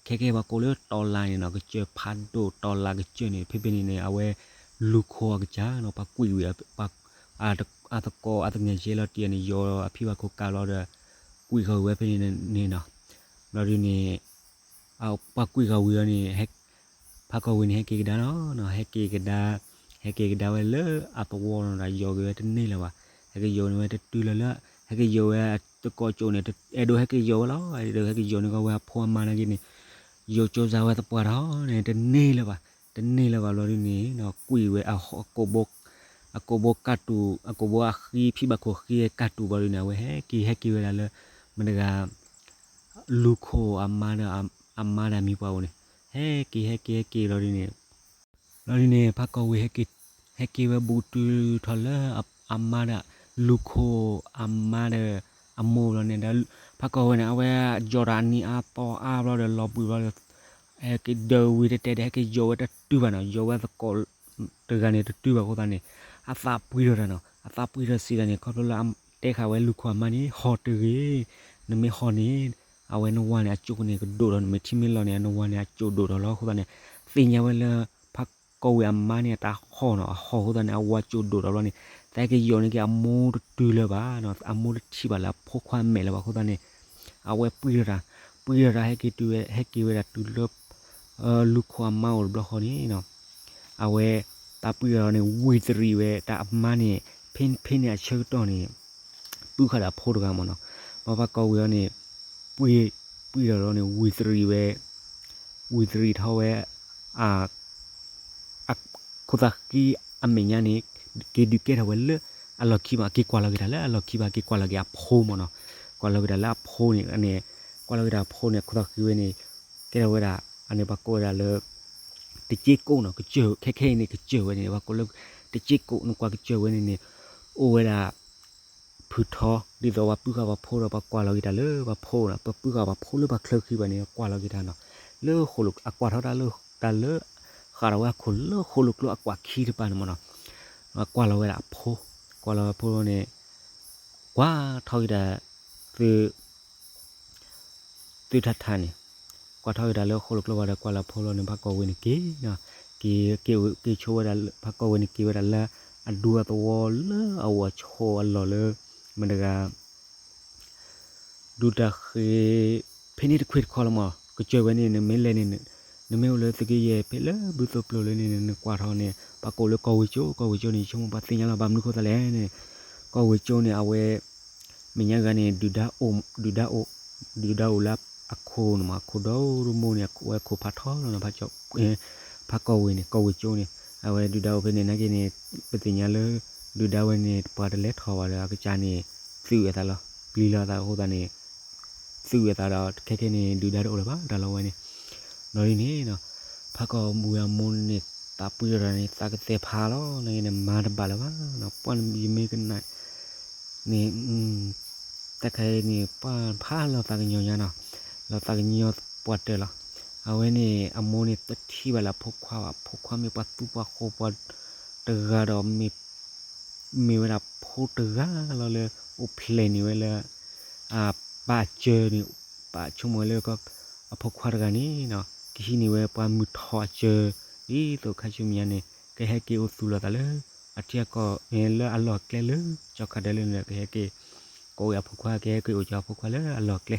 ခဲကဲပှၤကိးလၢတီၤလၤန့ၣ်နီၤ ကစၢၢ်ဖးဒိၣ်တီၤလၤကစၢၢ်န့ၣ် ဖဲဖဲန့ၣ်န့ၣ် အဝဲလူၤခိၣ်အကစၢ်နီၤ ပှၤကွံာ်ဝံၤ အသကိးအသကဲးယဲလီၤတံၢ်န့ၣ် ယီၤအဖံဘၣ်ခိၣ်ကးဘျီဒီး ကွံာ်ဃီၤဝဲဖဲန့ၣ်န့ၣ်နီၤ ဘျီဒ်န့ၣ် ပှၤကွံာ်ဃီၤဝံၤအီၤန့ၣ် ဖးကီၢ်ဝ့ၢ်န့ၣ် ဟဲက့ၤကဒါလီၤ, ဟဲက့ၤကဒါ, ဟဲက့ၤကဒါဝဲလၢအသဝီနီၤ ယီၤက့ၤဝဲတန့ၢ်လၢၤဘၣ်, ဟဲက့ၤယီၤန့ၢ်ဝဲတတုၤလၢၤလၢ ဟဲက့ၤယီၤဝဲသကိးကၠိန့ၣ် အဲၣ်ဒိးဟဲက့ၤယီၤဝဲလီၤ, အဲၣ်ဒိးဟဲက့ၤယီၤန့ၢ်ကီးဝဲအဖိအမါနာ်က့န့ၣ် ယီၤကၠိစါဝဲသပှၢ်ဒီးန့ၣ် တန့ၢ်လၢၤဘၣ်, တန့ၢ်လၢၤဘၣ်ဘျီဒ်န့ၣ် ကွံာ်ဝဲ အကိာ်ဘိကးတူာ် အကိာ်ဘိအဃံ ဖံဘၣ်ခိၣ်ဃံကးတူာ်ဘျီဒ်န့ၣ် အဝဲဟဲက့ၤဟဲက့ၤဝဲဒၣ်လၢ မတၤတဂၤ လူၤခိၣ်အမါဒီး အမါဒီးအမံၤပှၢ်အိၣ်န့ၣ် ဟဲက့ၤဟဲက့ၤဟဲက့ၤဘျီဒ်န့ၣ် ဘျီဒ်န့ၣ် ဖးကီၢ်ဝ့ၢ် ဟဲက့ၤဝဲဘူးတုၤထီၣ်လၢ အမါဒီး လူၤခိၣ်အမါဒီး အမိၢ်ဘျီန့ၣ်ဒီး ဖးကီၢ်ဝ့ၢ်န့ၣ် အဝဲယီၤတၢ်အနံၤအါသီအါဘျီဒီး လီၤဘှံးဘျီဒီး ဟဲက့ၤဒၢးဝံၤတတဲဒီး ဟဲက့ၤယီၤဝဲတတုၤဘၣ်နီၤ ယီၤဝဲသကိးတဂၤန့ၣ်တတုၤဘၣ်အဃိသတးန့ၣ် အသးပှံၢ်ထီၣ်တၢ်နီၤ အသးပှံၢ်ထီၣ်စံးတၢ်န့ၣ် ခီဖျိလၢတဲဃာ်ဝဲလူၤခိၣ်အမါန့ၣ် ဟီၣ်တဂ့ၤ, နမ့ၢ်ဟီၣ်န့ၣ် အဝဲနဝၤန့ၣ် အကၠိၣ်န့ၣ်ကဒိၣ်ထီၣ် နမ့ၢ်ထံမ့ၢ်လီၤန့ၣ် အနဝၤန့ၣ် အကၠိၣ်ဒိၣ်ထီၣ်လီၤ အဃိသတးန့ၣ် သ့ၣ်ညါဝဲလၢ ဖးကီၢ်ဝ့ၢ်အမါန့ၣ် အတၢ်ဟီၣ်နီၤ အဟီၣ်အဃိသတးန့ၣ် အဝၤကၠိၣ်ဒိၣ်ထီၣ်ဘျီန့ၣ် သးဟဲက့ၤယီၤန့ၢ်က့ၤအမိၢ်တတုၤလၢၤဘၣ်နီၤ အမိၢ်တထံၣ်ဘၣ်လၢအဖိခွါမဲာ်လၢၤဘၣ်အဃိသတးန့ၣ် အဝဲပှံၢ်ထီၣ်တၢ် ပှံၢ်ထီၣ်တၢ် ဟဲက့ၤတုၤဝဲ ဟဲက့ၤဝဲဒၣ်တုၤလၢ လူၤခိၣ်အမါအိၣ်တဘျီဃီန့ၣ်နီၤ အဝဲ တၢ်ပှံၢ်ထီၣ်န့ၣ် ဝံၤသရံးဝဲ တၢ်အမါန့ၣ် ဖဲဖဲန့ၣ်အဆၢကတီၢ်န့ၣ် ပုၢ်ဃာ်ဒီးအဖိတဂၤမ့ၢ်နီၤ ဘၣ်ဖးကီၢ်ဝ့ၢ်အီၤန့ၣ် ပှံၢ် ပှံၢ်ထီၣ်ဒီးန့ၣ် ဝံၤသရံးဝဲ ဝံၤသရံးထီၣ်ဝဲ အ အခိၣ်သးဃံအမဲာ်ညါန့ၣ် က့ၤဒုးကဲထီၣ်ဝဲလၢ အလီၢ်ခံမး အက့ၤကွၢ်လီၤက့ၤတၢ်လၢအလီၢ်ခံမး အက့ၤကွၢ်လီၤက့ၤအဖိမ့ၢ်နီၤ ကွၢ်လီၤက့ၤတၢ်လၢအဖိန့ၣ် န့ၣ် ကွၢ်လီၤက့ၤတၢ်အဖိန့ၣ် အခိၣ်သးဃံဝဲန့ၣ် ကဲထီၣ်ဝဲဒၣ် အန့ၣ်ပှၤကိးဝဲဒၣ်လၢ တစ့ကိၣ်နီၤ ကစၢၢ် ခဲခဲအံၤန့ၣ် ကစၢၢ်ဝဲန့ၣ် ပှၤကိးလၢ တစ့ကိၣ် နကွၢ်ကစၢၢ်ဝဲန့ၣ်န့ၣ် အိၣ်ဝဲဒၣ် ဖုထီ ဒ်သိးပှၤပုၢ်ဃာ်ပှၤဖိဒီး ပှၤကွၢ်လီၤက့ၤတၢ်လၢပှၤဖိနီၤ ပပုၢ်ဃာ်ပှၤဖိလၢပှၤချၢဃံဘၣ်န့ၣ် ကွၢ်လီၤက့ၤတၢ်နီၤ လၢဃိၣ်လိာ် အကွၢ်ထီၣ်တၢ်လၢ တၢ်လၢ ဃးဒီးဝဲအခိၣ်လၢဃိၣ်လိာ်ကျိအကွၢ်ခံတပၤန့ၣ်မ့ၢ်နီၤ ကွၢ်လီၤဝဲဒၣ်အဖိ ကွၢ်လီၤဝဲဖိန့ၣ် ကွၢ်ထီၣ်က့ၤတၢ် သု သုထးထးန့ၣ် ကွၢ်ထီၣ်က့ၤတၢ်လၢဃိၣ်လိာ်ကျိဘၣ်ဒီး ကွၢ်လီၤဖိလီၤန့ၣ်ဖးကီၢ်ဝ့ၤန့ၣ်က့ၤနီၤ က့ၤ က့ၤ က့ၤဆိဝဲဒၣ်လၢ ဖးကီၢ်ဝ့ၤန့ၣ်က့ၤဝဲဒၣ်လၢ အဒူအသဝီလၢအအိၣ်အဆိးအလီၢ်လၢ မတၤတဂၤ ဒူတၢ်ဃ့ ဖဲန့ၣ်တခွ့တခီလီၤမး ကစၢၢ်ဝဲန့ၣ် နမ့ၢ်လဲၤန့ၣ် နမ့ၢ်အိၣ်လၢသုးက့ယဲၢ် ဖဲလၢဘုသိၣ်ပျိလၢန့ၣ် နကွၢ်ထီၣ်န့ၣ် ပှၤကိးလၢကီၢ်ဝ့ၤကၠိ ကီၢ်ဝ့ၤကၠိန့ၣ် ယဆိကမိၣ်ပှၤသ့ၣ်ညါလီၤ ဘၣ်မနုၤဃိသတးလဲၣ်န့ၣ် ကီၢ်ဝ့ၤကၠိန့ၣ် အဝဲ မဲာ်ညါဂၤန့ၣ် ဒုၣ်ဒါအိၣ် ဒုၣ်ဒါအိၣ် ဒုၣ်ဒါအိၣ်လၢအခိၣ်န့ၣ်မး အခိၣ်ဒီတမံၤန့ၣ် အဝဲခိၣ်ဖးထီလီၤနီၤ ဖးကီၢ်ဝ့ၤန့ၣ် ကီၢ်ဝ့ၤကၠိန့ၣ် အဝဲဒုၣ်ဒါအိၣ်ဖဲန့ၣ် နာ်က့န့ၣ် ပသ့ၣ်ညါလၢ ဒုၣ်ဒါဝဲန့ၣ် ပှၤတလဲၤထီၣ်ဘၣ်ဒီး အကစၢ်န့ၣ် သုးအသးလီၤ ပျံၤလီၤအသးအဃိသတးန့ၣ် သုးအသးဒီး ခဲခဲန့ၣ် ဒုၣ်ဒါတအိၣ်လၢၤဘၣ် တၢ်လီၢ်ဝဲန့ၣ် ဒီးဒ်န့ၣ်နီၤ ဖးကီၢ်ဝ့ၤအမိၢ်န့ၣ် သးပှံၢ်ထီၣ်တၢ်န့ၣ် သးကသဲးဖးလီၤ နာ်က့န့ၣ် မၤတဘၣ်လၢၤဘၣ်နီၤ ပှၢ်ယမ့ၢ်ကနၣ် န့ၣ် တၢ်ခါအံၤန့ၣ် ပှၤဖးလီၤသးကညီၤညါနီၤ လီၤသးကညီၤပှၤတၢၢ်လီၤ အဝဲန့ၣ် အမိၢ်န့ၣ်တထံၣ်ဘၣ်လၢအဖိခွါဘၣ် အဖိခွါမ့ၢ်ပှၤသူပှၤဃိၤပှၤတဂၤဒီး မ့ၢ်ဝဲဒၣ်ဖိတဂၤလီၤလၢ အိၣ်ဖျဲၣ်န့ၢ်ဝဲလၢ ပၢ်အစၢၤန့ၣ် ပၢ်ဆိကမိၣ်ဝဲလၢ အဖိခွါတဂၤန့ၣ်နီၤ ကဟံးန့ၢ်ဝဲပှၤမုၢ်ထီၣ်အစၢၤ ဒ်သိးခါဆူမဲာ်ညါန့ၣ် ကဟဲက့ၤအိၣ်သူၣ်လီၤသးလၢ အထံအကီၢ် လၢအလီၢ်အကျဲလၢ ကၠီခါဒၢလၢန့ၣ်ဒီး ကဟဲက့ၤ ကိးဝဲအဖိခွါ ကဟဲက့ၤအိၣ်ကၠီအဖိခွါလၢအလီၢ်အကျဲ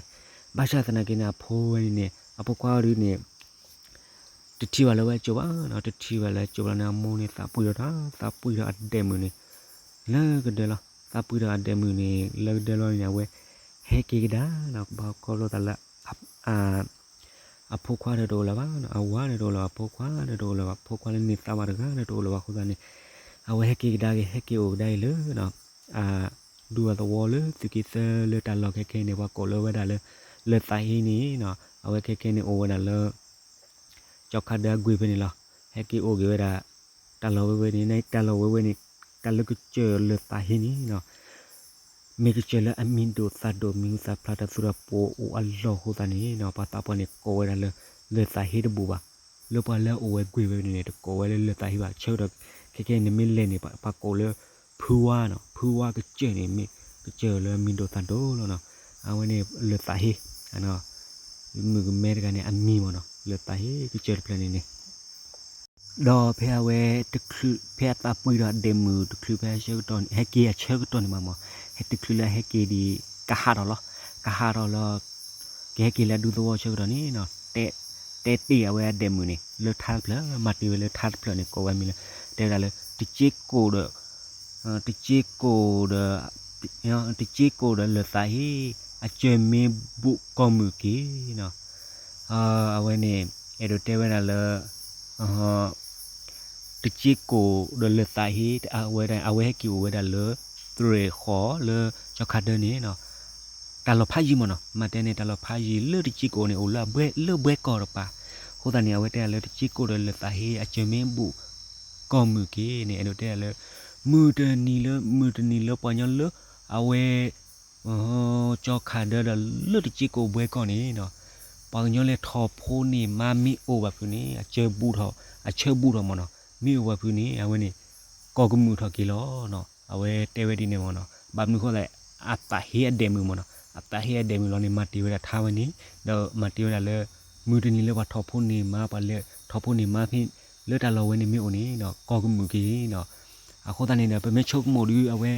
ဘၣ်ဆၣ်သနာ်က့န့ၣ် အဖိဝဲန့ၣ်န့ၣ် အဖိခွါဒုန့ၣ် တထံၣ်ဘၣ်လၢဝဲအစိၤဘၣ်နီၤ တထံၣ်ဘၣ်လၢအစိၤဘၣ်န့ၣ် အမိၢ်န့ၣ် သးပှံၢ်ထီၣ်တၢ် သးပှံၢ်ထီၣ်အဒဲးမုၢ်န့ၣ် လၢကဒၢလီၤ သးပှံၢ်ထီၣ်အဒဲးမုၢ်န့ၣ် လၢကဒၢလီၤန့ၣ် အဝဲ ဟဲက့ၤကဒါနီၤ ကဘၣ်ခီဖျိသးလၢ အဖိခွါဒီးတအိၣ်လၢၤဘၣ်နီၤ အဝၤဒီးတအိၣ်လၢၤဘၣ် အဖိခွါဒီးတအိၣ်လၢၤဘၣ် ဖိခွါလၢန့ၢ်သါဘၣ်တဂၤဒီးတအိၣ်လၢၤဘၣ်အဃိသတးန့ၣ် အဝဲဟဲက့ၤကဒါက့ၤ ဟဲက့ၤအိၣ်ကဒါအံၤလၢနီၤ အဒူအသဝီလၢသုးက့သၢလၢတၢ်လီၢ်ခဲခဲန့ၣ် ပှၤကိးလၢဝဲဒၣ်လၢ လၢၢ်သးဟ့န့ၣ်နီၤ အဝဲခဲခဲန့ၣ်အိၣ်ဝဲဒၣ်လၢ ကၠီခါဒၢအကွ့ၢ်ဖဲန့ၣ်လီၤ. ဟဲက့ၤအိၣ်က့ၤဝဲဒၣ် တၢ်လီၢ်ဝဲဝဲန့ၣ် တၢ်လီၢ်ဝဲဝဲန့ၣ် တၢ်လၢကစၢၢ်လၢၢ်သးဟ့န့ၣ်နီၤ မ့ၢ်ကစၢၢ်လၢအမံၤဒိၣ်သၣ်ဒိၣ် မံၤဟူသၣ်ဖျါတၢ်သူၣ်တၢ်ပီးအိၣ်အလီၢ်အဃိသတးန့ၣ်နီၤ ပှၤသးပှၢ်န့ၣ်ကိးဝဲဒၣ်လၢ လၢၢ်သးဟ့တဘူၣ်ဘၣ်. လၢပှၤလၢအအိၣ်ဝဲကွ့ၢ်ဝဲန့ၣ် တကိးဝဲလၢလၢၢ်သးဟ့ဘၣ်. ဆၢကတီၢ်ခဲခဲအံၤန့ၣ်မ့ၢ်လဲၣ်န့ၣ် ပှၤကိးလၢ ဖုဝါနီၤ ဖုဝါကစၢၢ်န့ၣ် မ့ၢ်ကစၢၢ်လၢမံၤဒိၣ်သၣ်ဒိၣ်လီၤနီၤ. အဝဲန့ၣ်လၢၢ်သးဟ့ မုၣ်ကမဲတဂၤန့ၣ် အမံၤမ့ၢ်နီၤ လၢၢ်သးဟ့ကစၢၢ်တဖျၢၣ်န့ၣ်န့ၣ် ဒီးဖဲအဝဲတချုး ဖဲအသးပှံၢ်ဒီးအဒဲးမုၢ်တချုးဖဲအဆၢကတီၢ်န့ၣ် ဟဲက့ၤအဆၢကတီၢ်န့ၣ်မးမး ဟဲတချုးလၢအဟဲက့ၤဒံး ကဟးထီၣ်လီၤ. ကဟးထီၣ်လီၤ ကဟဲက့ၤလၢအဒူသဝီအဆၢကတီၢ်န့ၣ်နီၤ တဲ တဲတ့ၢ်အဝဲအဒဲးမုၢ်န့ၣ် လၢထါတဖျၢၣ် မၤတ့ၢ်ဝဲလၢထါတဖျၢၣ်န့ၣ် ကိးဝဲမံၤလၢ တဲဝဲဒၣ်လၢ တစ့ကိၣ်ဒီး တစ့ကိၣ်ဒီး တစ့ကိၣ်ဒီးလၢၢ်သးဟ့ အစၢၤမ့ၢ်ဘူးကီၢ်မုၢ်က့ၤနီၤ. အဝဲန့ၣ် အဲၣ်ဒိးတဲဝဲဒၣ်လၢ တစ့ကိၣ်ဒီးလၢၢ်သးဟ့ အဝဲ အဝဲဟဲက့ၤအိၣ်ဝဲဒၣ်လၢ သရဲၣ်ဃီလၢကၠီခါဒၢန့ၣ်နီၤ တၢ်လီၢ်ဖးယံၤမ့ၢ်နီၤ မၤတဲန့ၣ် တၢ်လီၢ်ဖးယံၤလၢတစ့ကိၣ်န့ၣ် အိၣ်လၢအဘှဲ လၢဘှဲကီၢ်တပၤ. အဃိသတးန့ၣ် အဝဲတဲဒၣ်လၢတစ့ကိၣ်ဒီးလၢၢ်သးဟ့ အစၢၤမ့ၢ်ဘူးကီၢ်မုၢ်က့ၤန့ၣ် အဲၣ်ဒိးတဲဒၣ်လၢ မုၢ်တနံၤလၢ မုၢ်တနံၤလၢပှၤကညီလၢ အဝဲ ကၠီခါဒၢဒီးလၢတစ့ကိၣ်ဘှဲကီၢ်န့ၣ်နီၤ ပှၤကညီလဲၤထီၣ်ဖိန့ၢ်မါမ့ၢ်အိၣ်ဘၣ်ဖုးန့ၣ် အစၢၤဘူးထီၣ် အဆၢဘူးထီၣ်မ့ၢ်နီၤ မ့ၢ်အိၣ်ဘၣ်ဖုးန့ၣ် အဝဲန့ၣ် ကီၢ်ကမုာ်ထီၣ်က့ၤလီၤနီၤ. အဝဲတဲဝဲဒ်န့ၣ်မ့ၢ်နီၤ ဘၣ်မနုၤဃိလဲၣ် အသးဟ့အဒဲးမုၢ်မ့ၢ်နီၤ အသးဟ့အဒဲးမုၢ်လီၤန့ၣ် မၤတ့ၢ်ဝဲဒၣ်ထါဝဲန့ၣ် ဒီးမၤတ့ၢ်ဝဲဒၣ်လၢ မုၢ်တနံၤလၢပှၤထီၣ်ဖိန့ၢ်မါ ပှၤလဲၤထီၣ်ဖိန့ၢ်မါဖဲ လၢတၢ်လီၢ်ဝဲန့ၣ်မ့ၢ်အိၣ်န့ၣ်နီၤ ကီၢ်ကမုာ်က့ၤနီၤ. အဃိသတးန့ၣ်ဒီး ပမ့ၢ်ဆိကမိၣ်ဒုးအဝဲ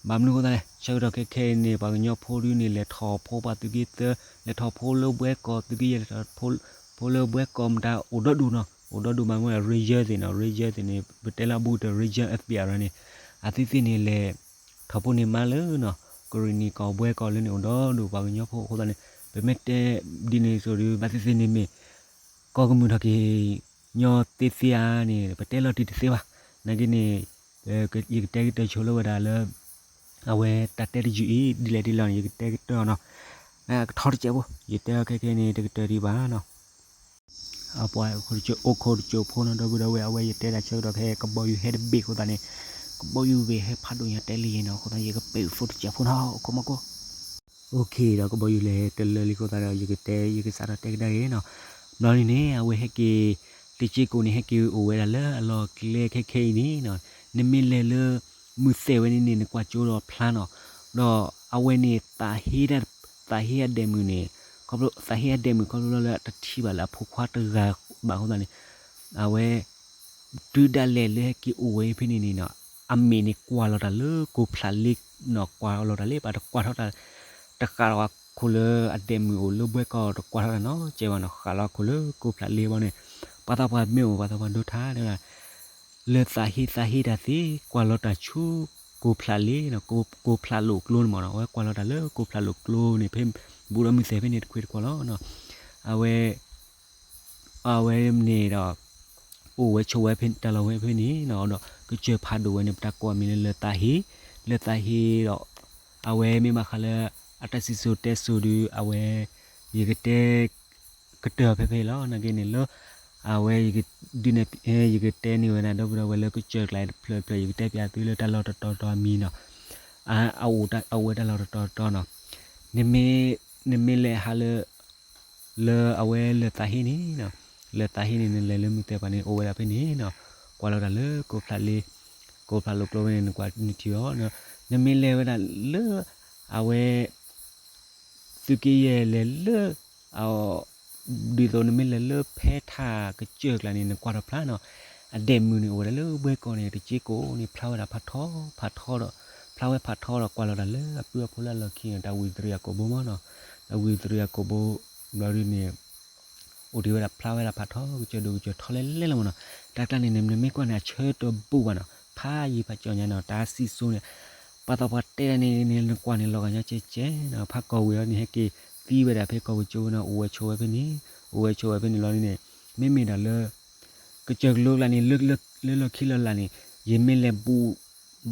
ဘၣ်မနုၤအဃိသတးလဲၣ် ဆၢကတီၢ်ခဲခဲအံၤန့ၣ် ပှၤကညီဖိဒုးန့ၣ် လဲၤထီၣ်ဖိပှၤသုးက့သၢ လဲၤထီၣ်ဖိလၢဘှဲကီၢ် သုးက့ယဲၢ် လဲၤထီၣ်ဖိလၢဘှဲကီၢ်မတၤ အိၣ်ဒီဒူၣ်နီၤ အိၣ်ဒီဒူၣ်မးမ့ၢ် region သ့ၣ်နီၤ region သ့ၣ်န့ၣ် ပတဲလၢအဘူးကတၢၢ် region အပျဲၢ်အရၢန့ၣ် အသုသ့ၣ်န့ၣ်လဲၤ ထီၣ်ဖိန့ၢ်မါလၢနီၤ ကရံၣ်နံၣ်ကီၢ်ဘှဲကီၢ်လၢန့ၣ် အိၣ်ဒီဒူၣ်ပှၤကညီဖိအဃိသတးန့ၣ် ပမ့ၢ်တဲဒ်န့ၣ်စိၤဒုး ဘၣ်သ့ၣ်သ့ၣ်န့ၣ်မ့ၢ် ကီၢ်ကမုာ်ထီၣ်က့ၤ ညီသ့သ့ဧါန့ၣ် ပတဲလီၤတံၢ်တသ့ဘၣ်. နာ်က့န့ၣ် ယကတဲကတၢၢ်ဆိလၢဝဲဒၣ်လၢ အဝဲတၢ်တဲတယုၢ်အံၤ ဒ်လဲၣ်ဒ်လဲၣ်န့ၣ် ယကတဲကတၢၢ်အီၤနီၤ. ကထီတစဲးဖိ ယတဲအီၤခဲခဲန့ၣ် တကတၢၢ်ဒံးဘၣ်နီၤ. အပှၤအိၣ်ခိးတကၠိဖိနီၤ ဒီပုၢ်ဒီဝဲၢ် အဝဲယတဲဒၣ်ဆၢကတီၢ်ဖဲကဘီယူၤဟဲတဘ့ၣ်အဃိသတးန့ၣ် ကဘီယူၤဘ့ၣ်ဟဲဖးဒိၣ်ညါတဲလံနီၤ အဃိသတး ယကပဲာ် phone တစဲးဖိနီၤ အိၣ်ခိးမီၢ်ကိၢ် OK ဒီးကဘီယူၤလဲၤတလၢလံအဃိသတးဒီး ယကတဲ ယကစးထီၣ်တဲကဒါက့ၤနီၤ ဘျီန့ၣ်န့ၣ် အဝဲဟဲက့ၤ တက့ၢ်ကိးန့ၣ် ဟဲက့ၤအိၣ်ဝဲဒၣ်လၢအလီၢ်ကျဲခဲခဲအံၤန့ၣ်နီၤ နမ့ၢ်လဲၤလၢ မုၢ်သဲၣ်ဝဲန့ၣ်န့ၣ် နကွၢ်ကၠိဒီးဖျါနီၤ ဒီးအဝဲန့ၣ် သးဟ့ သးဟ့အဒဲးမုၢ်န့ၣ် ခီဖျိ သးဟ့အဒဲးမုၢ် ခီဖျိလၢအတထံၣ်ဘၣ်လၢအဖိခွါတဂၤဘၣ်အဃိသတးန့ၣ် အဝဲ တုၤဒၣ်လဲာ်လၢဟဲက့ၤအိၣ်ဝဲဖဲန့ၣ်န့ၣ်နီၤ အမ့ၢ်န့ၣ်ကွၢ်လီၤတၢ်လၢကိၢ်ဖျးလ့နီၤ ကွၢ်လီၤတၢ်လၢ ပှၤတကွၢ်ထီၣ်တၢ် တဃၣ်လီၤအခိၣ်လၢအဒဲးမုၢ်အိၣ်လၢဘှဲကီၢ်တကွၢ်ထီၣ်တၢ်နီတစဲးဘၣ်နီၤ ဃၣ်လီၤအခိၣ်လၢကိၢ်ဖျးလ့ဘၣ်န့ၣ် ပှၤသးပှၢ်မ့ၢ်အိၣ် ပှၤသးပှၢ်ဒိထါတဲဝဲဒၣ် လၢသးဟ့သးဟ့တၢ်သ့ ကွၢ်လီၤတၢ်ဆူ ကိၢ်ဖျးလ့နီၤ ကိၢ်ဖျးလိာ်ကျိန့ၣ်မ့ၢ်နီၤ အဝဲကွၢ်လီၤတၢ်လၢကိၢ်ဖျးလိာ်ကျိန့ၣ် ဖဲဘူးဒီးမုၢ်သဲၣ်ဖဲန့ၣ်တခွ့တကွီၢ်လီၤနီၤ အဝဲ အဝဲန့ၣ်ဒီး အိၣ်ဝဲဆိးဝဲဖဲ တၢ်လီၢ်ဝဲဖဲန့ၣ်နီၤ ဒီးကစၢၢ်ဖးဒိၣ်ဝဲန့ၣ် ပတၢ်ကိးအမံၤလၢလၢသးဟ့ လၢသးဟ့ဒီး အဝဲမ့ၢ်ဘၣ်ဃးလၢ အတၢ်စံၣ်စိၤတဲစိၤဒီး အဝဲ ယကတဲ ကတၢၢ်ဖဲဖဲအံၤလီၤ နာ်က့န့ၣ်လၢ အဝဲ ဒုးနဲၣ် ယကတဲန့ၢ်ဝဲဒၣ် ဒီပုၢ်ဒီဝဲၢ်လၢကစၢၢ်ကျါတဖျၢၣ်တဖျၢၣ် ယကတဲပၠးသုလၢတၢ်လီၢ်တတီၤတီၤအမံၤနီၤ အအိၣ်ဝဲတၢ်လီၢ်တတီၤတီၤနီၤ နမ့ၢ် နမ့ၢ်လဲၤဟးလၢ လၢအဝဲလၢသးဟ့န့ၣ်နီၤ လၢသးဟ့န့ၣ် နလဲၤလၢမုၢ်သဲၣ်ပှၤန့ၣ် အိၣ်ဝဲဒၣ်ဖဲန့ၣ်နီၤ ကွၢ်လီၤတၢ်လၢကိၢ်ဖျးလ့ ကိၢ်ဖျးလိာ်ကျိဖဲန့ၣ် နကွၢ်နထံၣ်အီၤ နမ့ၢ်လဲၤဝဲဒၣ်လၢ အဝဲ သုးက့ယဲၢ်လဲၤလၢ ဒ်သိးနမ့ၢ်လဲၤလၢဖဲထးကစၢၢ်ကျါန့ၣ် နကွၢ်ထီၣ်ဖျါနီၤ အဒဲးမုၢ်န့ၣ် အိၣ်ဝဲဒၣ်လၢဘှဲကီၢ်န့ၣ် တက့ၢ်ကိးန့ၣ် ဖျါဝဲဒၣ်ဖးထီ ဖးထီဒီး ဖျါဝဲဖးထီဒီး ကွၢ်လီၤတၢ်လၢအပုၢ်အဖိလၢအလီၢ်ခံန့ၣ် တၢ်ဝံၣ်သရံၣ်အကိာ်ဘိမ့ၢ်နီၤ တၢ်ဝံၣ်သရံၣ်အကိာ်ဘိ ဘျီဒ်န့ၣ် အိၣ်တ့ၢ်ဝဲဒၣ်ဖျါဝဲဒၣ်ဖးထီ ကစၢၢ်ဒိၣ်ကစၢၢ်ထီလဲၣ်လဲၣ်လီၤမ့ၢ်နီၤ တၢ်ကျါန့ၣ် နမ့ၢ်ကွၢ်န့ၣ် အဆၢတဘူၣ်ဘၣ်နီၤ ဖးယံၤဖးကၠီညါနီၤ တၢ်စံၣ်စိၤန့ၣ် ပှၤသးပှၢ်တဲဒၣ်န့ၣ်န့ၣ် နကွၢ်န့ၣ် လီၤဂာ်ညါကဲကဲနီၤ ဖးကီၢ်ဝံၤအီၤန့ၣ် ဟဲက့ၤသံဝဲဒၣ်ဖဲကီၢ်ပူၤကၠိဝဲနီၤ အိၣ်ဝဲဆိးဝဲဖဲန့ၣ် အိၣ်ဝဲဆိးဝဲဖဲန့ၣ်လီၤန့ၣ် မ့မ့ၢ်ဒၣ်လၢ ကစၢၢ်ကလိကျါန့ၣ် လၢလီၢ်ခံလီၤလၢ်န့ၣ် ယမ့ၢ်လဲၤဘူး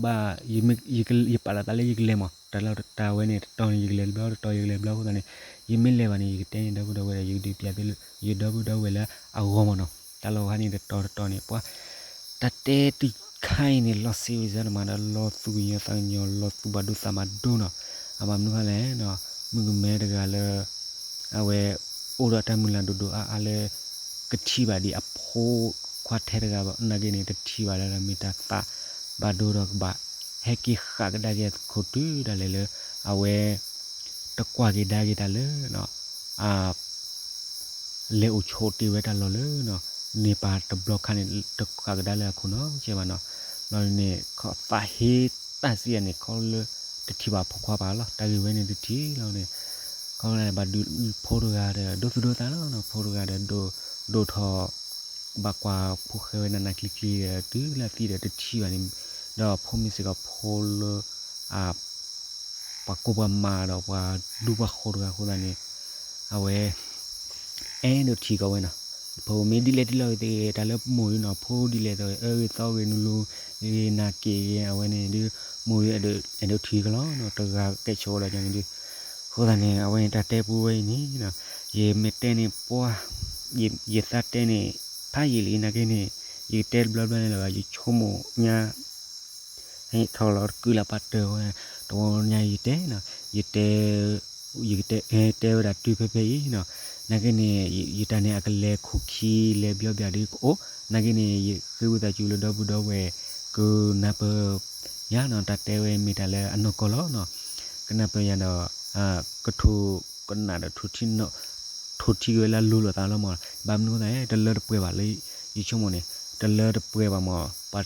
ဘၣ် ယပာ်လီၤသးလၢယကလဲၤမး တၢ်လီၢ်တတီၤဝဲန့ၣ် တတီၤန့ၣ် ယကလဲၤတဘျီတတီၤ ယကလဲၤတဘျီအဃိသတးန့ၣ် ယမ့ၢ်လဲၤဘၣ်န့ၣ် ယကတဲန့ၣ် ဒီပုၢ်ဒီဝဲၢ်ဒီး ယကဒုးပၠးသုလၢ ယဒီပုၢ်ဒီဝဲၢ်လၢအဂီၢ်မးနီၤ တၢ်လီၢ်ခါန့ၣ် တတီၤတတီၤန့ၣ် ပှၤ တၢ်တဲတခါအံၤန့ၣ် လီၤစံးဝံၤစၢၤတမးဒီး လီၤသူၣ်ကညီၤသးကညီၤ လီၤသူၣ်ဘၣ်ဒိသးဘၣ်ဒိနီၤ အဘၣ်မနုၤဃိလဲၣ် မုၣ်ကမဲတဂၤလၢ အဝဲ အိၣ်ဒီးတၢ်မုၢ်လၢ်ဒိၣ်ဒိၣ်အါအါလၢ ကထံၣ်ဘၣ်ဒံးအဖိခွါထဲတဂၤဘၣ် နာ်က့န့ၣ် တထံၣ်ဘၣ်လၢ မ့ၢ်တၢ်သးဘၣ်ဒိဒီးကဘၣ် ဟဲက့ၤဃၣ်ကဒါက့ၤအခိၣ်တုၤဒၣ်လဲာ်လၢ အဝဲ တကွၢ်က့ၤဒါက့ၤတၢ်လၢ လဲၤအိၣ်ဆိးတ့ၢ်ဝဲတၢ်လီၢ်လၢ န့ၢ်ပၢ်တဘျီခါန့ၣ် တဃၣ်ကဒါလၢအခိၣ်နီတစဲးဘၣ်နီၤ ဘျီန့ၣ် သးဟ့တၢ်စံးယၤန့ၣ် ခီလၢ တထံၣ်ဘၣ်ဖိခွါပၢ်လီၤ တၢ်ဂ့ၢ်ဝဲန့ၣ်တထံၣ်လီၤန့ၣ် ခီလၢဘၣ်ဒုးဖိတဂၤဒီး ဒိသူၣ်ဒိသးလီၤနီၤ ဖိတဂၤဒီး ဒိၣ်ထီၣ် ဘၣ်ကွၢ်ဖိၣ်ဃဲဝဲနးနးကျံၤကျံၤဒီး တုၤလၢအသံဒီးတထံၣ်ဘၣ်န့ၣ် ဒီးဖိမ့ၢ်စ့ၢ်ကီးဖိလၢ အ ပှၤကိၢ်ပှၤမၤဒီးပှၤဒူပှၤဃိၤတဂၤအဃိသတးန့ၣ် အဝဲ အဲၣ်ဒိးထံၣ်ကီးဝဲနီၤ ဖိမ့ၢ်ဒ်လဲၣ်ဒ်လဲၣ်ဂ့ၤ တၢ်လၢမိၢ်ဒုနီၤ ဖိဒ်လဲၣ်သိး အၢဂ့ၤသီဂ့ၤ နူလူဂ့ၤ နၤက့ၤဂ့ၤ အဝဲန့ၣ်ဒုး မိၢ်ဒုအဲၣ်ဒိးထံၣ်ကီးလီၤနီၤ တဂၤကဲဆိးဝဲဒီးန့ၣ်ဒုး အဃိသတးန့ၣ် အဝဲန့ၣ်တၢ်တဲပူဝဲအံၤန့ၣ် ယမ့ၢ်တဲန့ၣ်ပှၤ ယသးတဲန့ၣ် ဖးယံာ်လံနာ်က့န့ၣ် ယကတဲတဘျီဘျီန့ၣ်လီၤ ယဆိကမိၣ်ညါ ထီၣ်လီၤတကုလၢ်ပာ်တၢၢ်ဝဲ တဝီညါယတဲနီၤ ယတဲ ယကတဲ တဲဝဲဒၣ်တုၤဖဲဖဲအံၤနီၤ နာ်က့န့ၣ် ယတၢ်န့ၣ်အကလဲၤခိၣ်ခံလဲၤဘျီဘျီဒ်ကအိၣ် နာ်က့န့ၣ် ယဃ့ဝံသးစူၤလၢဒီပုၢ်ဒီဝဲၢ် ကနၢ်ပၢၢ်ယၤနီၤ တၢ်တဲဝဲမ့ၢ်တၢ်လၢအနီၢ်ကီၢ်လီၤနီၤ ကနၢ်ပၢၢ်ယၤဒီး ကထိၣ်ကနၣ်ဒီး ထိၣ်ထံက့ၤဝဲလၢအလိၤလိာ်သးလီၤမး ဘၣ်မနုၤအဃိသတး တလၢတပှဲၤဘၣ်လၢ ယဆိကမိၣ်န့ၣ် တလၢတပှဲၤဘၣ်မး ပှၤ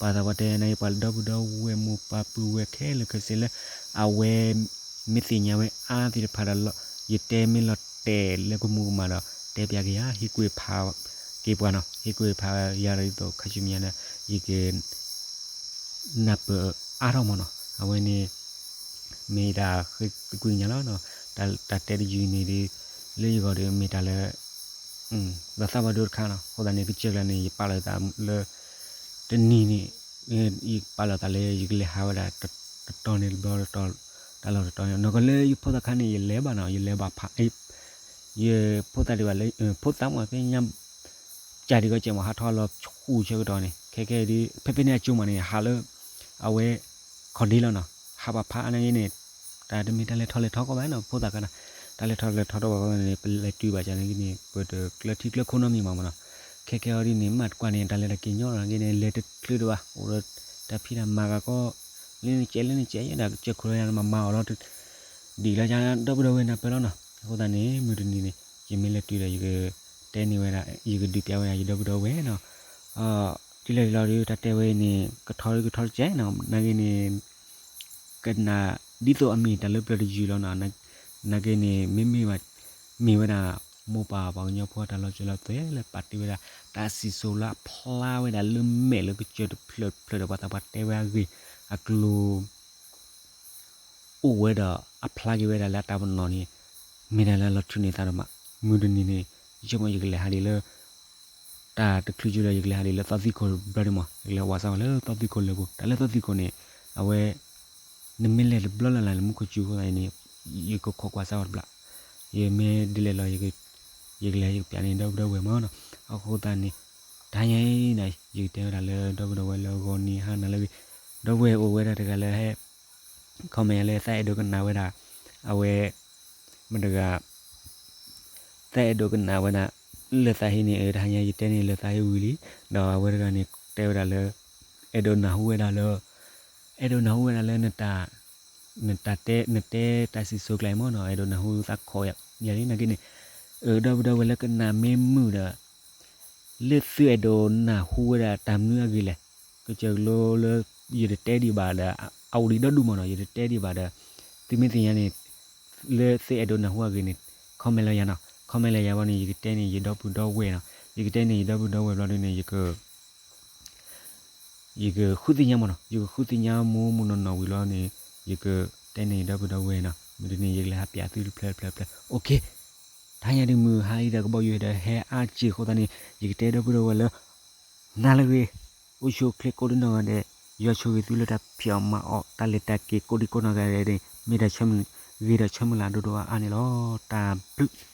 သးပှၢ်တဲနာ်က့ ပှၤဒီပုၢ်ဒီဝဲၢ်မိၢ်ပၢ်ပုၢ်ဝဲၢ်ခဲလၢာ်ခဲဆ့လၢ အဝဲ မ့ၢ်သ့ၣ်ညါဝဲအါသ့ၣ်တဖၣ်ဒီး ယတဲမ့ၢ်လီၤတဲာ်လၢကမူၤကမၣ်ဒီး တဲပၠးက့ၤယၤ ဟ့ၣ်ကူၣ်ဖးက့ၤပှၤနီၤ ဟ့ၣ်ကူၣ်ဖးယၤဒီးဒ်သိးခါဆူမဲာ်ညါဒီး ယက နၢ်ပၢၢ်အါထီၣ်မးနီၤ အဝဲန့ၣ် မ့ၢ်တၢ်ဃ့သကွံာ်ညါလီၤနီၤ တၢ်တဲတယုၢ်န့ၣ်ဒီး လၢယဂီၢ်ဒီးမ့ၢ်တၢ်လၢ ဘၣ်သးဘၣ်ဒိတခါနီၤ အဃိသတးန့ၣ် ကစၢၢ်ကျါန့ၣ် ယပာ်လီၤသးလၢ တနံၤန့ၣ် ယပာ်လီၤသးလၢယကလဲၤဟးဝဲဒၣ် တတီၤန့ၣ်တဘျီ တတီၤ တၢ်လီၢ်တတီၤန့ၣ် နီၢ်ကီၢ်လၢယဖိသၣ်ခါန့ၣ် ယလဲၤဘၣ်နီၤ ယလဲၤဘၣ်ဖး ယဖိသၣ်ဒံးဘၣ်လၢ ဖိသၣ်မ့ၢ်ဖဲညါ ကၢ်ဒံးကီးကဲးမး ဟးထီၣ်လီၤဆူၣ်ဆၢကတီၢ်န့ၣ် ခဲခဲဒ် ဖဲဖဲန့ၣ်အကၠိမးန့ၣ် ဟးလၢ အဝဲ ခီၣ်ဒ့လီၤနီၤ ဟးဘၣ်ဖးအါန့ၣ်ဂ့ၤန့ၣ် တၢ်တမ့ၢ်တၢ်လဲၤထီၣ်လဲၤထီကီးဘၣ်နီၤ ဖိသၣ်ခါနီၤ တၢ်လဲၤထီၣ်လဲၤထီတအိၣ်ဘၣ်ဃိန့ၣ် ပလဲၤတုၤဘၣ်ကန့ၣ်ဂ့ၤန့ၣ် ပတကျၢၤထံကျၢၤခိၣ်နီတမံၤမးမးနီၤ ခဲခဲအံၤဒ်န့ၣ် မ့ၢ်တကွၢ်န့ၣ် တၢ်လဲၤတၢ်က့ၤညီလီၤဂ့ၤန့ၣ် လဲၤတချုးတဘၣ် အိၣ်ဒီးတၢ်ဖံးတၢ်မၤဂၤကီး လၢနကဲးလၢနကဲးယဲဒၣ်ကစၢၢ်ခိၣ်လီၤယၤမၤမၤအီၤလီၤ ဒ်လီၤယၤဒီပုၢ်ဒီဝဲၢ်နၢ်ပၢၢ်လီၤနီၤ အဃိသတးန့ၣ် မုၢ်တနံၤန့ၣ် ယမ့ၢ်လဲၤတုၤဒီး ယကတဲန့ၢ်ဝဲဒၣ် ယကဒုးပြဝဲဒၣ်ယဒီပုၢ်ဒီဝဲၢ်နီၤ ဒ်လဲၣ်ဒ်လဲၣ်ဒီး တၢ်တဲဝဲအံၤန့ၣ် ကထီကထီတကဲးနီၤ နာ်က့န့ၣ် ကနၣ်ဒ်သိးအမ့ၢ်တၢ်လၢပျၢၤတယုၢ်လီၤနီၤ နာ်က့န့ၣ် မ့မ့ၢ် မ့ၢ်ဝဲဒၣ် မိၢ်ပၢ်ပှၤကညီဖိအတၢ်လီၤစၢၤလီၤသွဲၣ်လၢပာ်တ့ၢ်ဝဲဒၣ် တၢ်စံၣ်စိၤလၢအဖျါဝဲဒၣ်လၢမဲာ်လၢကစၢၢ်တဖျၢၣ်တဖျၢၣ်ဒီးပှၤသးပှၢ်တဲဝဲအဂ့ၢ် အကျိၤ အိၣ်ဝဲဒီးအဖျါက့ၤဝဲဒၣ်လၢအတၢ်ပနီၣ်န့ၣ် မ့ၢ်တၢ်လၢအလီၤထုးန့ၢ်သးဒိၣ်မး မုၢ်တနံၤန့ၣ် ယဆိကမိၣ်ယကလဲၤဟးဒ်လၢ တၢ်တချုးယုၢ်ဒီး ယကလဲၤဟးဒ်လၢသီသံခိၣ်ဘျီဒ်မး ယကလဲၤဝးစၢ်ဝဲလၢသီသံခိၣ်လၢပူၤ တၢ်လၢသီသံခိၣ်န့ၣ် အဝဲ နမ့ၢ်လဲၤတဘျီလၢ်လၢ်န့ၣ် မူခိၣ်စူၤအဃိသတးန့ၣ် ယကခိးကွၢ်စၢ်ဝဲတဘျီ ယမ့ၢ်ဒ်လဲၣ်လီၤ ယကလဲၤယကပျးန့ၣ်ဒီပုၢ်ဒီဝဲၢ်မးနီၤ အဃိသတးန့ၣ် တဟါညါအံၤန့ၣ် ယကတဲဝဲဒၣ်လၢဒီပုၢ်ဒီဝဲၢ်လၢဂီၤနံၤဟါနၤလၢဂ့ၤ ဒီပုၢ်ဝဲၢ်အိၣ်ဝဲဒၣ်တဂၤလၢဟဲ comment ယၤလၢသးအဲၣ်ဒိးကနၣ်ဝဲဒၣ် အဝဲ မတၤတဂၤ သးအဲၣ်ဒိးကနၣ်ဝဲဒၣ် လၢသးဟ့န့ၣ် အတဟါညါယတဲန့ၣ်လၢသးဟ့ဝံၤလံ ဒီးအဝဲတဂၤန့ၣ်တဲဝဲဒၣ်လၢ အဲၣ်ဒိးနၢ်ဟူဝဲဒၣ်လၢ အဲၣ်ဒိးနၢ်ဟူဝဲဒၣ်လၢ နတၢ်တဲ နတဲတၢ်စံၣ်စိၤကျါအံၤမးနီၤ အဲၣ်ဒိးနၢ်ဟူသးခိးယၤလံ နာ်က့န့ၣ် အၢ ဒီပုၢ်ဒီဝဲၢ်လၢကနၣ်မ့ၢ်မုာ်ဒီး လၢသုအဲၣ်ဒိးနၢ်ဟူဝဲဒၣ်တၢ်မနုၤအဂ့ၢ်လဲၣ် ကစၢၢ်ကလိလၢ ယတတဲဒံးဘၣ်ဒီး အအိၣ်ဒံးဒီဒူၣ်မးနီၤ ယတတဲဒံးဘၣ်ဒီး သုမ့ၢ်သ့ၣ်ညါန့ၣ် လၢသုအဲၣ်ဒိးနၢ်ဟူအဂ့ၢ်န့ၣ် comment လၢယၤနီၤ comment လၢယၤဘၣ်န့ၣ် ယကတဲန့ၢ်ယဒီပုၢ်ဒီဝဲၢ်နီၤ ယကတဲန့ၢ်ယဒီပုၢ်ဒီဝဲၢ်ဘျီဒ်န့ၣ် ယက ယကဃုသ့ၣ်ညါမးနီၤ ယကဃုသ့ၣ်ညါမူမူနီၢ်နီၢ်ဝံၤလီၤန့ၣ် ယကတဲန့ၢ်ယဒီပုၢ်ဒီဝဲၢ်နီၤ မုၢ်တနံၤယကလဲၤဟးပျးသုတဖျၢၣ်တဖျၢၣ်တဖျၢၣ် okay တဟါညါဒ်မုၢ်ဟါလံဒီးကဘီယူၤဒီးဟဲအါစ့ၢ်အဃိသတးန့ၣ် ယကတဲဒီပုၢ်ဒီဝဲၢ်လၢ နၤလၢဂ့ၤ အိၣ်ဆူၣ်အိၣ်ချ့ကိးဒံနီၢ်ဂၤဒဲး ယွၤဆိၣ်ဂ့ၤသုလၢတၢ်ဖံးအီၣ်မၤအီၣ် တၢ်လဲၤတၢ်က့ၤကိးဒံကိးနီၢ်ဂၤဒဲးန့ၣ် မ့ၢ်တၢ်ဆၢမုၢ်လၢ် ဂ့ၤဒီးဆၢမုၢ်လၢ်ဒိၣ်ဒိၣ်အါအါန့ၣ်လီၤ. တၢ်ဘျုး